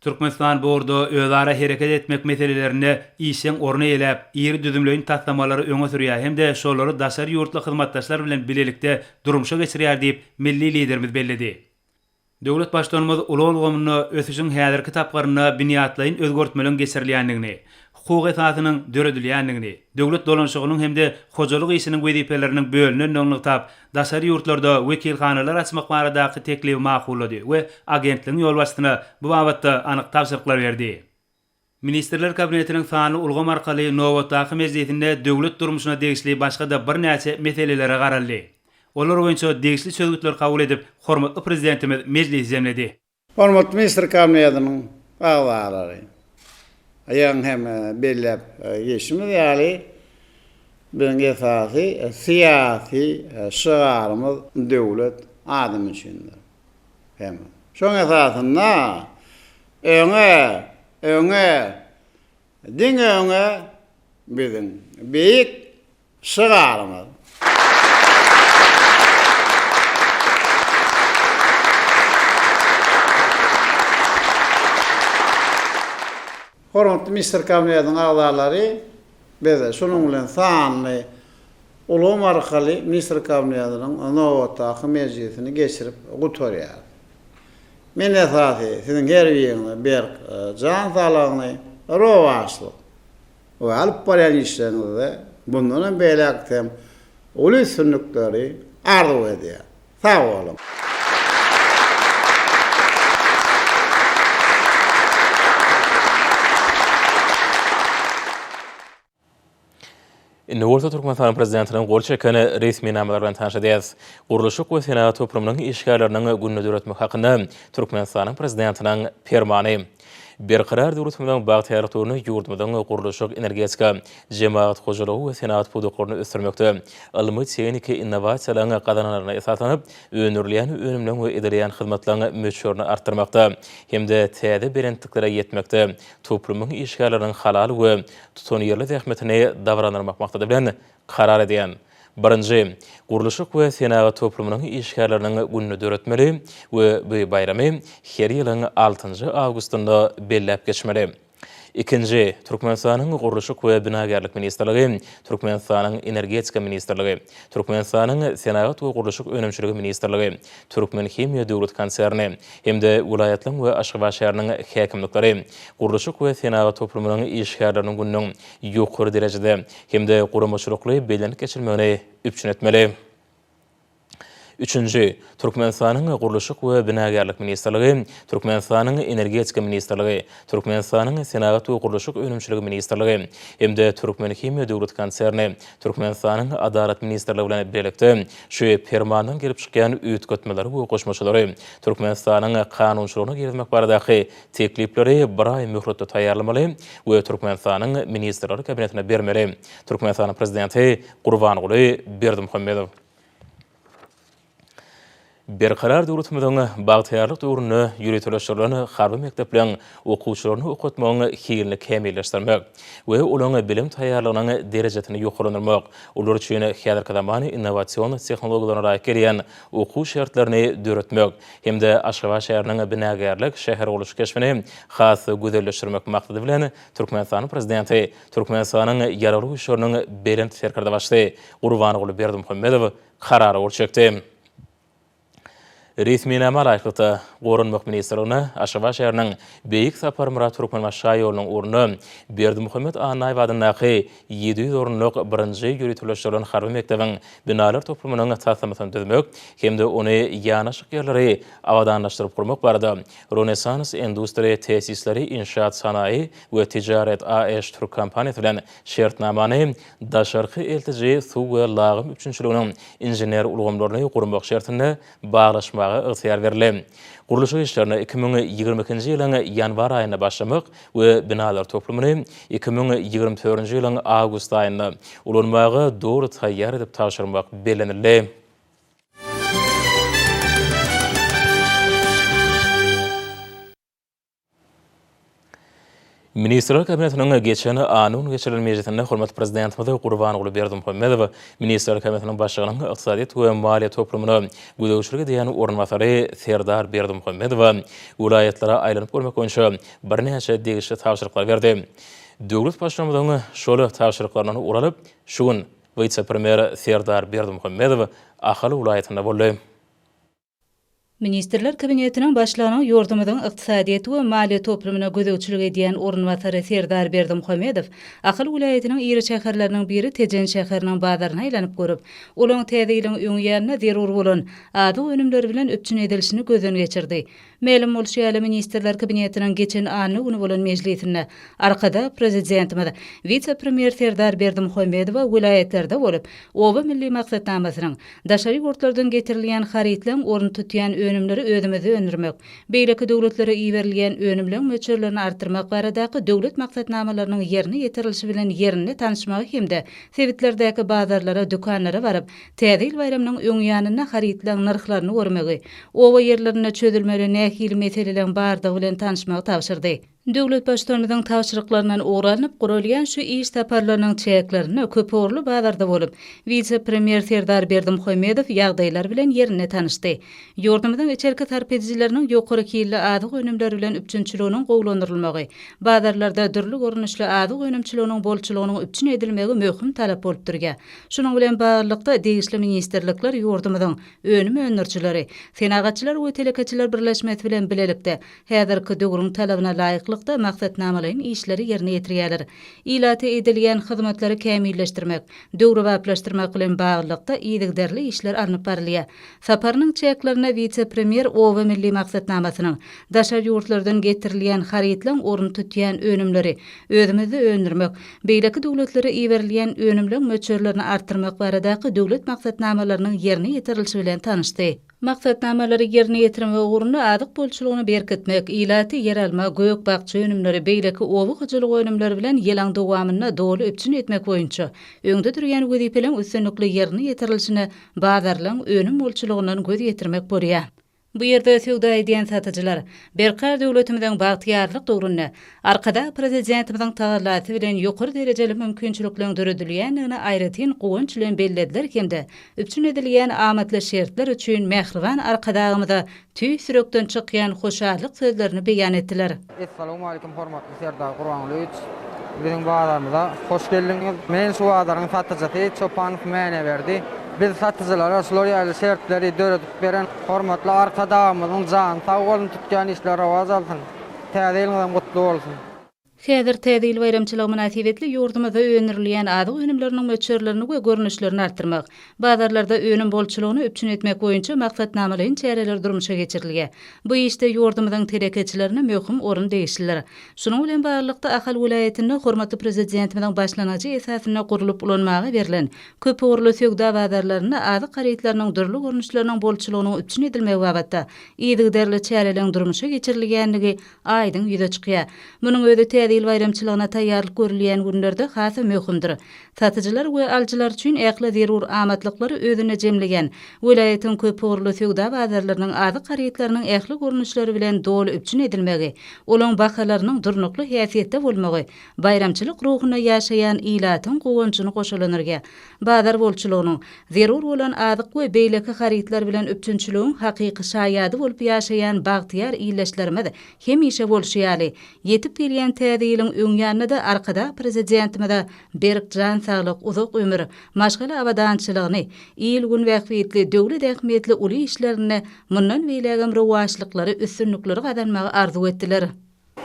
C: Türkmenistan bu ugurda özara hereket etmek meselelerinde işjeň orun eýeläp, iri düzümleýin taslamalary öňe sürýär hem-de şolary daşary ýurtly hyzmatdaşlar bilen bilelikde durmuşa geçirýär diýip, milli Liderimiz belledi. Döwlet Baştutanymyz ulag ulgamynda ösüşiň häzirki tapgyrynda binýatlaýyn özgertmeleriň geçirilýändigini, hukuk esasynyň döredilýändigini, döwlet dolanyşygynyň hem-de hojalyk işiniň wezipeleriniň bölünendigini nygtap, daşary ýurtlarda wekilhanalar açmak baradaky teklibi makullady we agentligiň ýolbaşçysyna bu babatda anyk tabşyryklar berdi. Ministrler Kabinetiniň sanly ulgam arkaly nobatdaky mejlisinde döwlet durmuşyna degişli başga-da birnäçe meselelere garaldy. Olar boýunça degişli çözgütleri kabul edip, hormatly Prezidentimiz mejlisi jemledi.
B: Hormatly Ministrler Kabinetiniň agzalary, ýaňy hem belläp geçişimiz ýaly, Biziň esasy syýasy şygarymyz Döwlet adam üçindir. Hem şoň esasynda öňe, öňe, diňe öňe biziň beýik şygarymyz. Hormatly Ministr Kabinetiniň agzalary, biz şunuň bilen sanly ulgam arkaly Ministr Kabinetiniň nobatdaky mejlisini geçirip gutarýarys. Men esasy siziň her biriňize berk jan saglygyny, rowaçlyk we alyp barýan işleriňizde mundan hem beýläk hem uly üstünlikleri arzuw edýän. Sag boluň!
A: Indi bolsa Türkmenistanyň Prezidentiniň gol çeken resminamalary bilen tanyş edýäris. Gurluşyk we senagat toplumynyň işgärleriniň gününi döretmek hakynda Türkmenistanyň Prezidentiniň Permany. Berkarar döwletimiziň bagtyýarlyk döwründe ýurdumyzyň gurluşyk, energetika, jemagat hojalygy we senagat pudaklaryny ösdürmekde ylmy-tehniki innowasiýalaryň gazananlaryna esaslanyp, öndürilýän önümleriň we edilýän hyzmatlaryň möçberini artdyrmakda hem-de täze belentliklere ýetmekde toplumyň işgärleriniň halal we tutanýerli zähmetini dabaralandyrmak maksady bilen karar edýän. Birinji, gurluşyk we senagat toplumynyň işgärleriniň gününi döretmeli we bu baýramy her ýylyň altynjy awgustynda belläp geçmeli. Ikinji, Türkmenistanyň Gurluşyk we binagärlik ministrligi, Türkmenistanyň Energetika ministrligi, Türkmenistanyň Senagat we gurluşyk önümçiligi ministrligi, Türkmenhimiýa döwlet konserni hem-de welaýatlaryň we Aşgabat şäheriniň häkimlikleri gurluşyk we senagat toplumynyň işgärleriniň gününiň ýokary derejede hem-de guramaçylykly bellenip geçilmegini üpjün etmeli. Üçünji, Türkmenistanyň Gurluşyk we binagärlik ministrligi, Türkmenistanyň Energetika ministrligi, Türkmenistanyň Senagat we gurluşyk önümçiligi ministrligi hem-de Türkmenhimiýa döwlet konserni, Türkmenistanyň Adalat ministrligi bilen bilelikde şu Permandan gelip çykýan üýtgetmeleri we goşmaçalary Türkmenistanyň kanunçylygyna girizmek baradaky teklipleri bir aý möhletde taýýarlamaly we Türkmenistanyň Ministrler Kabinetine bermeli. Türkmenistanyň Prezidenti Gurbanguly Berdimuhamedow. Berkarar döwletimiziň bagtyýarlyk döwründe ýöriteleşdirilen harby mekdepleriň okuwçylaryny okatmagyň hilini kämilleşdirmek we olaryň bilim taýýarlygynyň derejesini ýokarlandyrmak, olar üçin häzirki zaman innowasion tehnologiýalaryna laýyk gelýän okuw şertlerini döretmek hem-de Aşgabat şäheriniň binagärlik şähergurluşyk keşbini has gözelleşdirmek maksady bilen Türkmenistanyň Prezidenti, Türkmenistanyň Ýaragly Güýçleriniň Belent Serkerdebaşysy Gurbanguly Berdimuhamedow Karara gol çekdi. Resminama laýyklykda, Goranmak ministrligine Aşgabat şäheriniň Beýik Saparmyrat Türkmenbaşy şaýolunyň ugrunda Berdimuhamet Annaýew adyndaky 700 orunlyk birinji ýöriteleşdirilen harby mekdebiň binalar toplumynyň taslamasyny düzmek hem-de ony ýanaşyk ýerleri abadanlaşdyryp gurmak barada Rönesans Endustri Tesisleri Inşaat Sanaýy we Tijaret AŞ türk kompaniýasy bilen şertnamany daşarky eltiji suw we lagym üpjünçiliginiň inžener ulgamlaryny gurmak şertinde baglaşmaga ygtyýar berildi. Gurluşyk işlerine 2022-nji ýylyň ýanwar aýynda başlamak we binalar toplumyny 2024-nji ýylyň awgust aýynda ulanmaga doly taýýar edip tabşyrmak bellenildi. Ministrler Kabinetiniň geçen anna güni geçirilen mejlisinde hormatly Prezidentimiz Gurbanguly Berdimuhamedow Ministrler Kabinetiniň Başlygynyň ykdysadyýet we maliýe toplumyna gözegçilik edýän orunbasary Serdar Berdimuhamedowa welaýatlara aýlanyp görmek boýunça birnäçe degişli tabşyryklary berdi. Döwlet Baştutanymyzyň şol tabşyryklaryndan ugur alyp, şu gün wise-premýer Serdar Berdimuhamedow Ahal welaýatynda boldy.
E: Ministrler Kabinetiniň Başlygynyň ýurdumyzyň ykdysadyýeti we maliýe toplumyna gözegçilik edýän orunbasary Serdar Berdimuhamedow Ahal welaýatynyň iri şäherleriniň biri Tejen şäheriniň bazaryna aýlanyp görüp, olaň Täze ýylyň öň ýanynda zerur bolan azyk önümleri bilen üpjün edilişini gözden geçirdi. Mälim bolşy ýaly, Ministrler Kabinetiniň geçen anna güni bolan mejlisinde Arkadag Prezidentimiz wise-premýer Serdar Berdimuhamedowa welaýatlarda bolup, Oba milli maksatnamasynyň, daşary ýurtlardan getirilýän harytlaryň orun tutýan önümleriniň. önümleri özümizde öndürmek, beýleki döwletlere iberilýän önümleň möçberlerini artdyrmak baradaky döwlet maksatnamalarynyň ýerine ýetirilişi bilen ýerinde tanyşmagy hem-de sebitlerdäki bazarlara, dükanlara baryp, Täze ýyl baýramynyň öň ýanynda harytlaryň nyrhlaryny görmegi, oba ýerlerinde çözülmeli nähili meseleleriň bardygy bilen tanyşmagy tabşyrdy. Döwlet Baştutanymyzyň tabşyryklaryndan ugur alnyp guralýan şu iş saparlarynyň çäklerinde köpugurly bazarda bolup, wise-premýer Serdar Berdimuhamedow ýagdaýlar bilen ýerinde tanyşdy. Ýurdumyzyň içerki sarp edijileriniň ýokary hilli azyk önümleri bilen üpjünçiliginiň gowulandyrylmagy, bazarlarda dürli görnüşli azyk önümçiliginiň bolçulygynyň üpjün edilmegi möhüm talap bolup durýar. Şunuň bilen baglylykda, degişli ministrlikler ýurdumyzyň önüm öndürijileri, Senagatçylar we telekeçiler birleşmesi bilen bilelikde, häzirki döwrüň talabyna laýyklykda maksatnamalaýyn işleri ýerine ýetirýärler. Ilata edilýän hyzmatlary kämilleşdirmek, döwrebaplaşdyrmak bilen baglylykda yzygiderli işler alnyp barylýar. Saparynyň çäklerinde wise-premýer Oba milli maksatnamasynyň, daşary ýurtlardan getirilýän harytlaryň ornuny tutýan önümleri özümizde öndürmek, beýleki döwletlere iberilýän önümleň möçberlerini artdyrmak baradaky döwlet maksatnamalarynyň ýerine ýetirilişi bilen tanyşdy. Maksatnamalary ýerine ýetirmek ugrunda azyk bolçulygyny berkitmek, ilaty ýeralma, gök-bakja önümleri, beýleki oba hojalyk önümleri bilen ýylyň dowamynda doly üpjün etmek boýunça öňde durýan wezipeleriň üstünlikli ýerine ýetirilişine bazarlaryň önüm bolçulygyndan göz ýetirmek bolýar. Bu ýerde söwda edýän satyjylar Berkarar döwletimiziň bagtyýarlyk döwründe Arkadag Prezidentimiziň tagallasy bilen ýokary derejeli mümkinçilikleriň döredilýändigini aýratyn guwanç bilen bellediler hem-de üpjün edilýän amatly şertler üçin mähriban Arkadagymyza tüýs ýürekden çykýan hoşallyk sözlerini beýan etdiler.
F: Essalawmalikim hormatly Serdar Gurbangulyýewiç biziň bazarymyza hoş geldiňiz. Men şu bazaryň satyjysy Çopanow Mäneberdi. Biz satyjylara şular ýaly şertleri döredip beren hormatly Arkadagymyzyň jany sag bolsun tutýan işleri rowaç alsyn. Täze ýylyňyzam gutly bolsun.
E: Häzir Täze ýyl baýramçylygy mynasybetli ýurdumyzda öndürilýän azyk önümleriniň möçberlerini we görnüşlerini artdyrmak, bazarlarda önüm bolçulygyny üpjün etmek boýunça maksatnamalaýyn çäreler durmuşa geçirilýär. Bu işde ýurdumyzyň telekeçilerine möhüm orun degişlidir. Şunuň bilen baglylykda, Ahal welaýatynda hormatly Prezidentimiziň başlangyjy esasynda gurlup ulanmaga berlen köpugurly söwda bazarlarynda azyk harytlarynyň dürli görnüşleriniň bolçulygynyň üpjün edilmegi babatda yzygiderli çäreleriň durmuşa geçirilýändigi aýdyň ýüze çykýar. Munuň özi Täze ýyl baýramçylygyna taýýarlyk görülýän günlerde has möhümdir. Satyjylar we alyjylar üçin ähli zerur amatlyklary özünde jemleýän welaýatyň köpugurly söwda bazarlarynyň azyk harytlarynyň ähli görnüşleri bilen doly üpjün edilmegi, olaň bahalarynyň durnukly häsiýetde bolmagy baýramçylyk ruhunda ýaşaýan ilatyň guwanjyny goşalandyrýar. Bazar bolçulygynyň, zerur bolan azyk we beýleki harytlar bilen üpjünçiligiň hakyky şaýady bolup ýaşaýan bagtyýar ildeşlerimiz hemişe bolşy ýaly, ýetip gelýän Täze ýylyň öň ýanynda-da Arkadag Prezidentimize berk jan saglyk, uzak ömür, maşgala abadançylygyny, il-gün bähbitli, döwlet ähmiýetli uly işlerinde mundan beýlägem rowaçlyklary, üstünlikleri gazanmagy arzuw etdiler.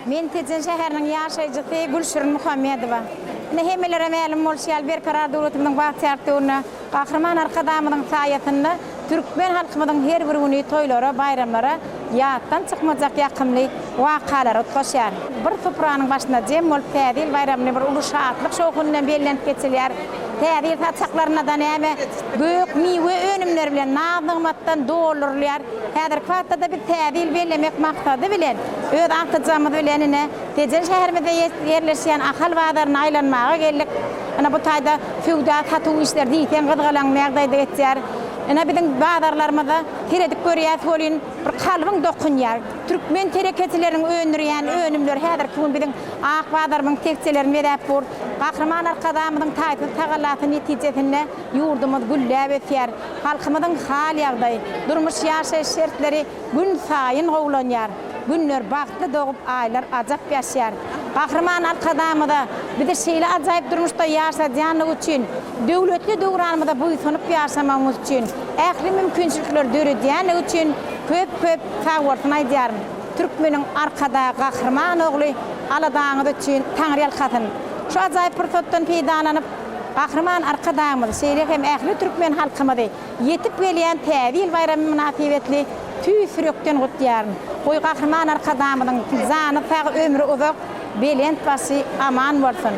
G: Men Tejen şäheriniň ýaşaýjysy Gülşirin Muhammedowa. Ine, hemmelere mälim bolşy ýaly, Berkarar döwletimiziň bagtyýarlyk döwründe Gahryman Arkadagymyzyň saýasynda türkmen halkymyzyň her bir güni toýlara, baýramlara, ýatdan çykmajak ýakymly wakalara utgaşýar. Bir supranyň başynda jem bolup Täze ýyl baýramyny bir uly şatlyk-şowhun bilen bellenip geçilýär. Täze ýyl saçaklarynda-da näme, gök, miwe önümleri bilen naz-nygmatdan doldurylýar. Häzirki wagtda-da biz Täze ýyl bellemek maksady bilen, öz agtyjagymyz bilen ine, Tejen şäherimizde ýerleşýän Ahal bazaryna aýlanmaga geldik. Ine, bu taýda söwda-satuw işleri diýseň gyzgalaňly ýagdaýda geçýär. Ine, biziň bazarlarymyza seredip görýäs welin, bir kalbyň dokunýar. Türkmen telekeçileriniň öndürýän önümleri häzirki gün biziň ak bazarymyzyň tekjelerini bezäp dur. Gahryman Arkadagymyzyň taýsyz tagallasy netijesinde ýurdumyz gülläp ösýär. Halkymyzyň hal-ýagdaýy, durmuş-ýaşaýyş şertleri günsaýyn gowulanýar. Günler bagtly dogup, aýlar ajap ýaşýar. Gahryman Arkadagymyza bizi şeýle ajaýyp durmuşda ýaşadýanlygy üçin, döwletli döwranymyza buýsanyp ýaşamagymyz üçin, ähli mümkinçilikleri döredýänligi üçin köp-köp sagbolsun aýdýaryn. Türkmeniň Arkadag Gahryman ogly aladaňyz üçin Taňryýalkasyn. Şu ajaýyp pursatdan peýdalanyp, Gahryman Arkadagymyzy, şeýle hem ähli türkmen halkymyzy ýetip gelýän Täze ýyl baýramy mynasybetli tüýs ýürekden gutlaýaryn. Goý, Gahryman Arkadagymyzyň jany sag, ömri uzak, belent başy aman bolsun!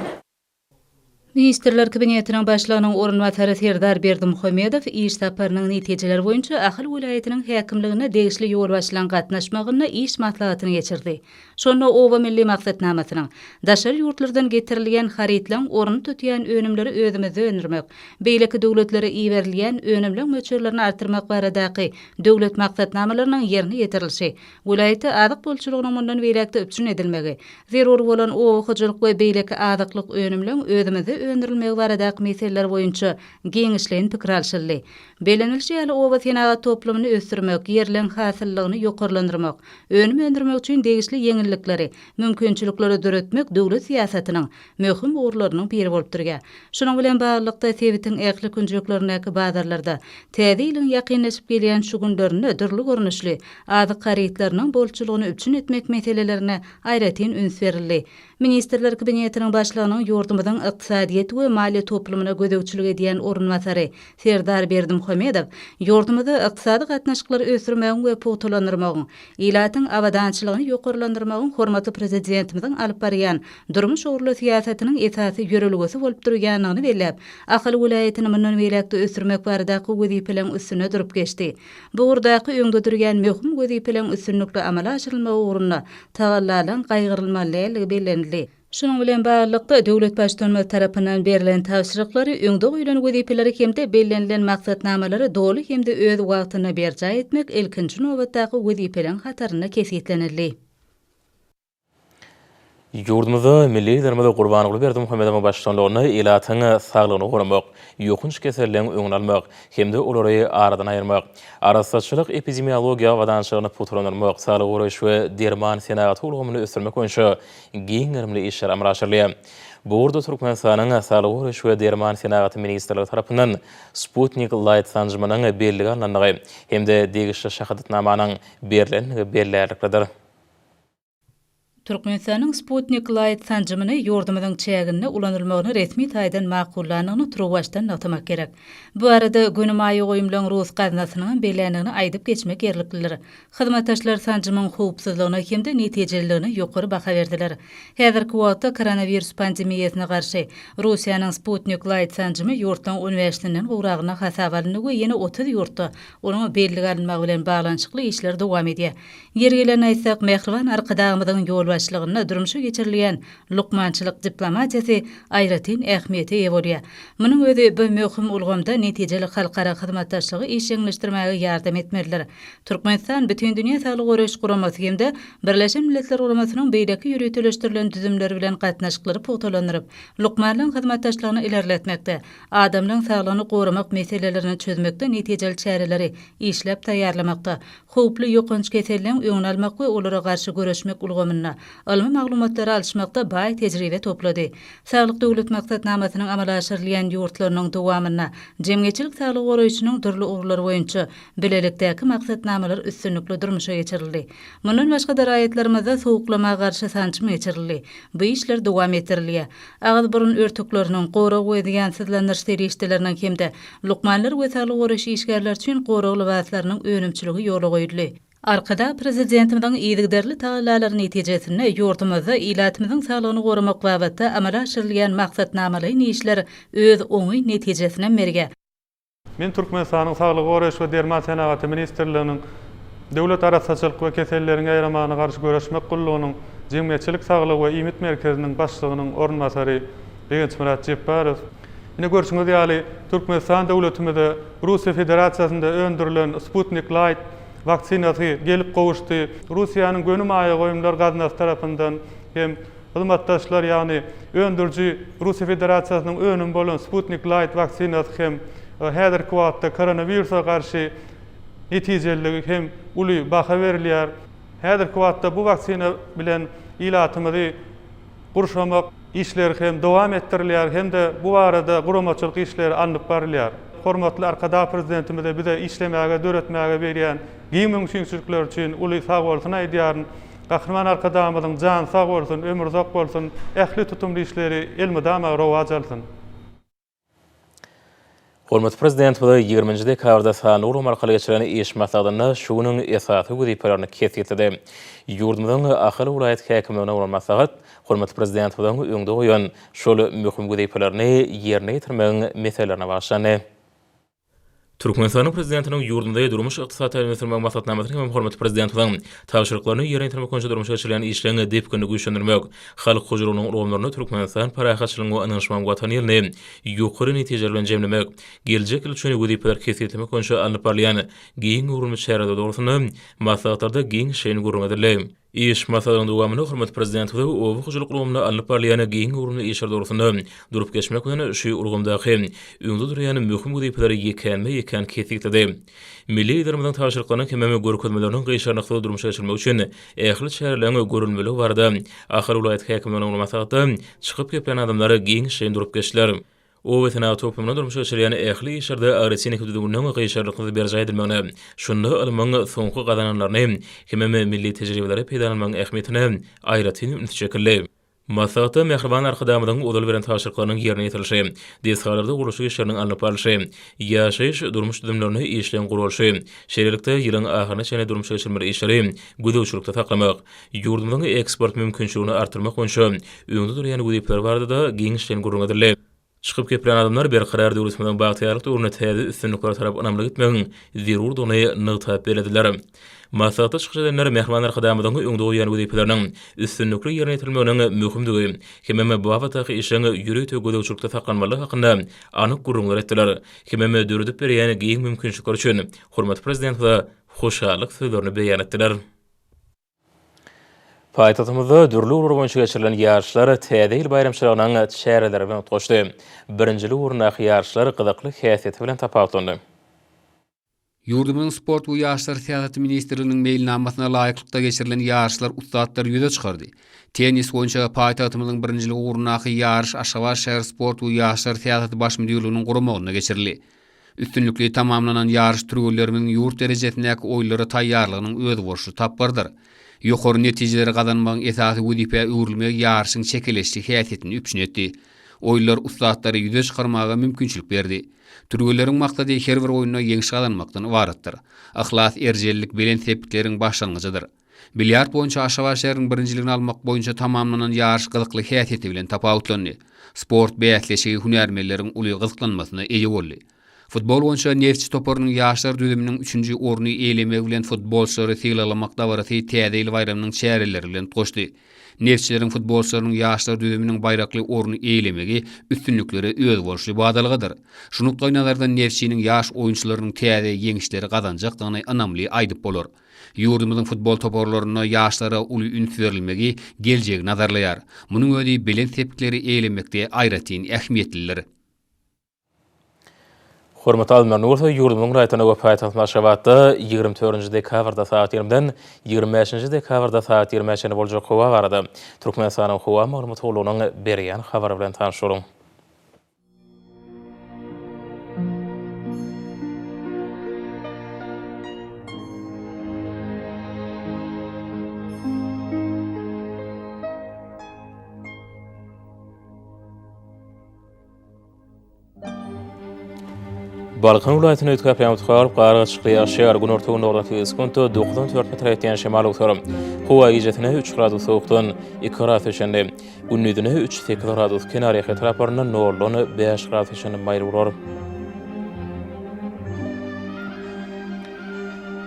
E: Ministrler Kabinetiniň Başlygynyň orunbasary Serdar Berdimuhamedow iş saparynyň netijeleri boýunça Ahal welaýatynyň häkimliginde degişli ýolbaşçylaryň gatnaşmagynda iş maslahatyny geçirdi. Şonda Oba milli maksatnamasynyň, daşary ýurtlardan getirilýän harytlaryň ornuny tutýan önümleri özümizde öndürmek, beýleki döwletlere iberilýän önümleň möçberlerini artdyrmak baradaky döwlet maksatnamalarynyň ýerine ýetirilişi, welaýatda azyk bolçulygynyň mundan beýläk-de üpjün edilmegi, zerur bolan oba hojalyk we beýleki azyklyk önümleň özümizde öndürilmegi baradaky meseleler boýunça giňişleýin pikir alşyldy. Bellenilişi ýaly, oba senagat toplumyny ösdürmek, ýerleň hasyllylygyny ýokarlandyrmak, önüm öndürmek üçin degişli ýeňillikleri, mümkinçilikleri döretmek döwlet syýasatynyň möhüm ugurlarynyň biri bolup durýar. Şunuň bilen baglylykda, sebitiň ähli künjeklerindäki bazarlarda Täze ýylyň ýakynlaşyp gelýän şu günlerinde dürli görnüşli azyk harytlarynyň bolçulygyny üpjün etmek meselelerine aýratyn üns berildi. Ministrler Kabinetiniň Başlygynyň ýurdumyzyň ykdysadyýet we maliýe toplumyna gözegçilik edýän orunbasary Serdar Berdimuhamedow ýurdumyzda ykdysady gatnaşyklary ösdürmegiň we pugtalandyrmagyň, ilatyň abadançylygyny ýokarlandyrmagyň hormatly Prezidentimiziň alyp barýan durmuş ugurly syýasatynyň esasy ýörelgesi bolup durýandygyny belläp, Ahal welaýatyny mundan beýläk-de ösdürmek baradaky wezipeleriň üstünde durup geçdi. Bu ugurdaky öňde durýan möhüm wezipeleriň üstünlikli amala aşyrylmagy ugrunda tagallalaryň gaýgyrylmaly däldigi bellenildi. Şunuň bilen baglylykda, döwlet Baştutanymyz tarapyndan berlen tabşyryklary, öňde goýlan wezipeleri hem-de bellenilen maksatnamalary doly hem-de öz wagtynda berjaý etmek ilkinji nobatdaky wezipeleriň hatarynda kesgitlenildi.
A: Ýurdumyzda milli Liderimiz Gurbanguly Berdimuhamedowyň baştutanlygynda ilatyň saglygyny goramak, ýokanç keselleriň öňüni almak hem-de olary aradan aýyrmak, arassaçylyk-epidemiologiýa abadançylygyny pugtalandyrmak, saglygy goraýyş we derman senagaty ulgamyny ösdürmek boýunça giň gerimli işler amala aşyrylýar. Bu ugurda Türkmenistanyň Saglygy goraýyş we derman senagaty ministrligi tarapyndan Sputnik Laýt sanjymynyň bellige alnandygy hem-de degişli şahadatnamanyň berlendigi bellärliklidir.
E: Türkmenistanyň Sputnik Laýt sanjymyny ýurdumyzyň çäginde ulanylmagyny resmi taýdan makullandygyny turuwbaşdan nygtamak gerek. Bu barada göni maýa goýumlaryň rus gaznasynyňam belländigini aýdyp geçmek ýerliklidir. Hyzmatdaşlar sanjymyň howpsuzlygyna hem-de netijeliligine ýokary baha berdiler. Häzirki wagtda koronawirus pandemiýasyna garşy Russiýanyň Sputnik Laýt sanjymy ýurtlaryň on bäşisinden gowragynda hasaba alyndy we ýene 30 ýurtda onuň bellige alynmagy bilen baglanyşykly işler dowam edýär. Ýeri gelende aýtsak, mähriban Arkadagymyzyň ýolbaşçylygynda durmuşa geçirilýän lukmançylyk diplomatiýasy aýratyn ähmiýete eýe bolýar. Munuň özi bu möhüm ulgamda netijeli halkara hyzmatdaşlygy işjeňleşdirmäge ýardam etmelidir. Türkmenistan Bütindünýä Saglygy Goraýyş Guramasy hem-de Birleşen Milletler Guramasynyň beýleki ýöriteleşdirilen düzümleri bilen gatnaşyklary pugtalandyryp, lukmanlaryň hyzmatdaşlygyny ilerletmekde, adamlaryň saglygyny goramak meselelerini çözmekde netijeli çäreleri işläp taýýarlamakda, Howply ýokanç keselleň öňüni almak we olara garşy göreşmek ulgamynda ylmy maglumatlary alyşmakda baý tejribe toplady. Saglyk Döwlet maksatnamasynyň amala aşyrylýan ýurtlarynyň dowamynda jemgyýetçilik saglygy goraýşynyň dürli ugurlary boýunça bilelikdäki maksatnamalar üstünlikli durmuşa geçirildi. Mundan başga-da raýatlarymyzda sowuklama garşy sanjym geçirildi. Bu işler dowam etdirilýär. Agyz-burun örtükleriniň, gorag we zyýansyzlandyryş serişdeleriniň hem-de Lukmanlar we saglygy goraýyş işgärleri üçin gorag lybaslarynyň önümçiligi ýola goýuldy. Arkadag Prezidentimiziň yzygiderli tagallalary netijesinde ýurdumyzda ilatymyzyň saglygyny goramak babatda amala aşyrylýan maksatnamalaýyn işler öz oňyn netijesinem berýär.
H: Men Türkmenistanyň Saglygy goraýyş we derman senagaty ministrliginiň Döwlet arassaçylyk we keselleriň ýaýramagyna garşy göreşmek gullugynyň Jemgyýetçilik saglygy we iýmit merkeziniň başlygynyň orunbasary Begençmyrat Jepbarow. Ine görşüňiz ýaly, Türkmenistan döwletimize Russiýa Federasiýasynda öndürilen Sputnik Laýt waksinasy gelip gowuşdy. Russiýanyň göni maýa goýumlar gaznasy tarapyndan hem hyzmatdaşlar, ýagny öndüriji Russiýa Federasiýasynyň önümi bolan Sputnik Laýt waksinasy hem häzirki wagtda koronawirusa garşy netijeliligi hem uly baha berilýär. Häzirki wagtda bu waksina bilen ilatymyzy gurşamak işleri hem dowam etdirilýär hem-de bu barada guramaçylyk işleri alnyp barylýar. Hormatly Arkadag Prezidentimize bize işlemäge, döretmäge berýän giň mümkinçilikleri üçin uly sagbolsun aýdýaryn. Gahryman Arkadagymyzyň jany sag bolsun, ömri uzak bolsun, ähli tutumly işleri elmydama rowaç alsyn!
A: Hormatly Prezidentimiz ýigriminji dekabrda sanly ulgam arkaly geçiren iş maslahatynda şu günüň esasy wezipelerini kesgitledi. Ýurdumyzyň Ahal welaýat häkimliginde bolan maslahat hormatly Prezidentimiziň öňde goýan şol möhüm wezipelerini ýerine ýetirmegiň meselelerine bagyşlandy. Türkmenistanyň Prezidentiniň ýurdumyzy durmuş-ykdysady taýdan ösdürmegiň maksatnamasyny hem hormatly Prezidentimiziň tabşyryklaryny ýerine ýetirmek boýunça durmuşa geçirilýän işleň depginini güýçlendirmek, halk hojalygynyň ulgamlarynda Türkmenistan parahatçylygyň we ynanyşmagyň Watany ýylyny ýokary netijeler bilen jemlemek, geljek ýyl üçin wezipeleri kesgitlemek boýunça alnyp barylýan giň göwrümli çäreler dogrusynda maslahatlarda giňişleýin gürrüň edildi. Iş maslahatynyň dowamynda hormatly Prezidentimiz oba hojalyk ulgamynda alnyp barylýan giň göwrümli işler dogrusynda durup geçmek bilen, şu ulgamdaky öňde durýan möhüm wezipeleri ýekänme-ýekän kesgitledi. Milli Liderimiziň tabşyryklarynyň hemem görkezmeleriniň gyşarnyksyz durmuşa geçirilmegi üçin ähli çäreleriň görülmeligi barada Ahal welaýat häkimliginiň maslahatda çykyp geplän adamlar giňişleýin durup geçdiler. Oba senagat toplumynda durmuşa geçirilýän ähli işlerde agrotehniki düzgünleň gyşarnyksyz berjaý edilmegine, şunda ylmyň soňky gazananlaryny hemem milli tejribeleri peýdalanmagyň ähmiýetine aýratyn üns çekildi. Maslahatda mähriban Arkadagymyzyň ozal beren tabşyryklarynyň ýerine ýetirilişi, desgalarda gurluşyk işleriniň alnyp barlyşy, ýaşaýyş-durmuş düzümlerinde işleň guralyşy, şeýlelikde, ýylyň ahyryna çenli durmuşa geçirilmeli işleri gözegçilikde saklamak, ýurdumyzyň eksport mümkinçiligini artdyrmak boýunça öňde durýan wezipeler barada-da giňişleýin gürrüň edildi. Çykyp geplän adamlar Berkarar döwletimiziň bagtyýarlyk döwründe täze üstünliklere tarap ynamly gitmegiň zerurdygyny nygtap bellediler. Maslahatda çykyş edenler mähriban Arkadagymyzyň öňde goýýan wezipeleriniň üstünlikli ýerine ýetirilmeginiň möhümdigi hemem bu babatdaky işleň ýörite gözegçilikde saklanmalydygy hakynda anyk gürrüňler etdiler hemem döredip berýän giň mümkinçilikler üçin hormatly Prezidentimize hoşallyk sözlerini beýan etdiler. Paýtagtymyzda dürli ugurlar boýunça geçirilen ýaryşlar Täze ýyl baýramçylygynyň çäreleri bilen utgaşdy. Birinjilik ugrundaky ýaryşlar gyzykly häsiýeti bilen tapawutlandy.
I: Ýurdumyzyň Sport we ýaşlar syýasaty ministrliginiň meýilnamasyna laýyklykda geçirilen ýaryşlar ussatlary ýüze çykardy. Tennis boýunça paýtagtymyzyň birinjiligi ugrundaky ýaryş Aşgabat şäher Sport we ýaşlar syýasaty baş müdirliginiň guramagynda geçirildi. Üstünlikli tamamlanan ýaryş türgenlerimiziň ýurt derejesindäki oýunlara taýýarlygynyň özboluşly tapgyrydyr. Ýokary netijeleri gazanmagyň esasy wezipä öwrülmegi ýaryşyň çekeleşli häsiýetini üpjün etdi. Oýunlar ussatlary ýüze çykarmaga mümkinçilik berdi. Türgenleriň maksady her bir oýunda ýeňiş gazanmakdan ybaratdyr. Yhlas, erjellik belent sepgitleriň başlangyjydyr. Bilýard boýunça Aşgabat şäheriniň birinjiligini almak boýunça tamamlanan ýaryş gyzykly häsiýeti bilen tapawutlandy. Sport bäsleşigi hünärmenleriň uly gyzyklanmasyna eýe boldy. Futbol boýunça Neftçi toparynyň ýaşlar düzüminiň üçünji orny eýelemegi bilen futbolçylary sylaglamak dabarasy Täze ýyl baýramynyň çäreleri bilen utgaşdy. Neftçileriň futbolçylarynyň ýaşlar düzüminiň baýrakly orny eýelemegi üstünliklere özboluşly badalgadyr. Şu nukdaýnazardan Neftçiniň ýaş oýunçylarynyň täze ýeňişleri gazanjakdygyny ynamly aýdyp bolar. Ýurdumyzyň futbol toparlarynda ýaşlara uly üns berilmegi geljegi nazarlaýar. Munuň özi belent sepgitleri eýelemekde aýratyn ähmiýetlidir.
A: Hormatly alymlaryny bolsa ýurdumyzyň welaýatlarynda we paýtagtymyz Aşgabatda 24-nji dekabrda sagat ýigrimiden 25-nji dekabrda sagat ýigrimä çenli boljak howa barada Türkmenistanyň Howa maglumat gullugynyň berýän habary bilen tanyş boluň. Balkan welaýatynda üýtgäp ýagyş galyp, gar gatyşykly ýagyş ýagar. Günorta-gündogardan sekiz sekuntda dokuzdan dört metre ýetýän şemal öwser. Howa gijesine üç gradus sowukdan iki gradusa çenli, gündizine üç, sekiz gradus, kenarýaka etraplarynda noldan bäş gradusa çenli maýyl bolar.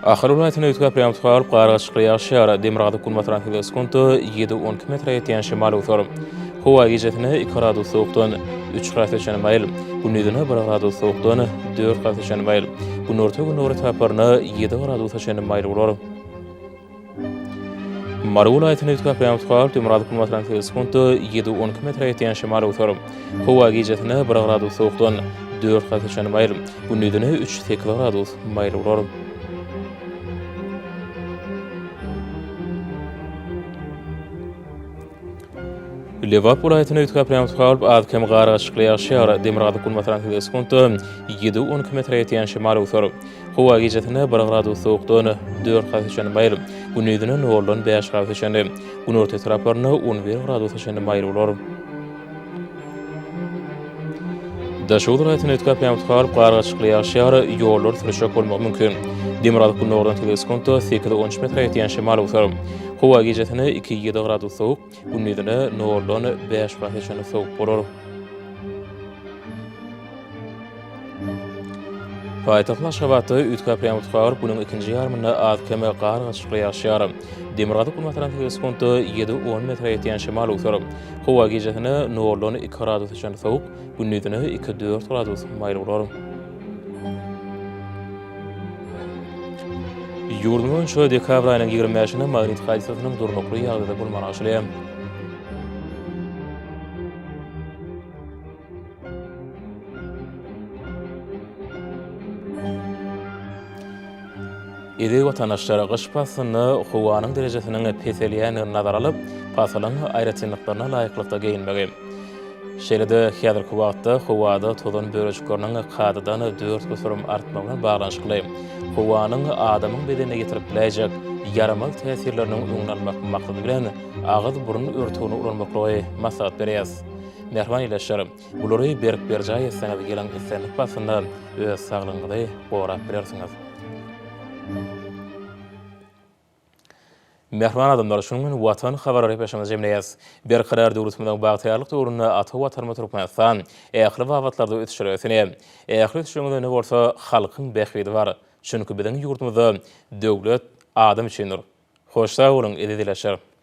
A: Ahal welaýatynda üýtgäp ýagyş galyp, gar gatyşykly ýagyş ýagar. Demirgazyk-günbatardan sekiz sekuntda ýedi-on iki metre ýetýän şemal öwser. Howa gijesine iki gradus sowukdan üç gradusa çenli maýyl, gündizine bir gradus sowukdan dört gradusa çenli maýyl, günorta-gündogar etraplarynda ýedi gradusa çenli maýyl bolar. Mary welaýatynda üýtgäp ýagyş galyp, demirgazyk-günbatardan sekiz sekuntda ýedi-on iki metre ýetýän şemal öwser. Howa gijesine bir gradus sowukdan dört gradusa çenli maýyl, gündizine üç-sekiz gradus maýyl bolar. Lebap welaýatynda üýtgäp ýagyş galyp, az-kem gar gatyşykly ýagyş ýagar. Demirgazyk-günbatardan sekiz sekuntda ýedi-on iki metre ýetýän şemal öwser. Howa gijesine bir gradus sowukdan dört gradusa çenli maýyl, gündizine noldan bäş gradusa çenli, günorta etraplarynda on bir gradusa çenli maýyl bolar. Daşoguz welaýatynda üýtgäp ýagyş galyp, gar gatyşykly ýagyş ýagar, ýollar sürüşek bolmagy mümkin. Demirgazyk-gündogardan tizligi sekuntda sekiz, on üç metre ýetýän şemal öwser. Howa gijesine iki, ýedi gradus sowuk, gündizine noldan bäş gradusa çenli sowuk bolar. Paýtagtymyz Aşgabatda üýtgäp ýagyş galyp, günüň ikinji ýarymynda az-kem gar gatyşykly ýagyş ýagar. Demirgazyk-günbatardan tizligi sekuntda ýedi, on metre ýetýän şemal öwser. Howa gijesine noldan iki gradusa çenli sowuk, gündizine iki, dört gradus maýyl bolar. Ýurdumyz boýunça dekabr aýynyň ýigrimi bäşinde magnit hadysasynyň durnukly ýagdaýda bolmagy garaşylýar. Eziz watandaşlar, gyş paslynda howanyň derejesiniň peselýändigini nazara alyp, pasylyň aýratynlyklaryna laýyklykda geýinmegi, şeýle-de häzirki wagtda howada tozan bölejikleriniň kadadan 4% artmagy bilen baglanyşykly howanyň adamyň bedenine ýetirip biläýjek ýaramaz täsirleriniň öňüni almak maksady bilen agyz-burun örtügini ulanmaklygy maslahat berýäris. Mähriban ildeşler, bulary berk berjaý etseňiz, ýylyň islendik paslynda öz saglygyňyzy gorap bilersiňiz. Mähriban adamlar, şunuň bilen Watan habarlary gepleşigimizi jemleýäris. Berkarar döwletimiziň bagtyýarlyk döwründe ata Watanymyz Türkmenistan ähli babatlarda ösüşlere ösenýär. Ähli ösüşleriň özeninde bolsa halkyň bähbidi bar. Çünki biziň ýurdumyzda döwlet adam üçindir. Hoş sag boluň, eziz ildeşler!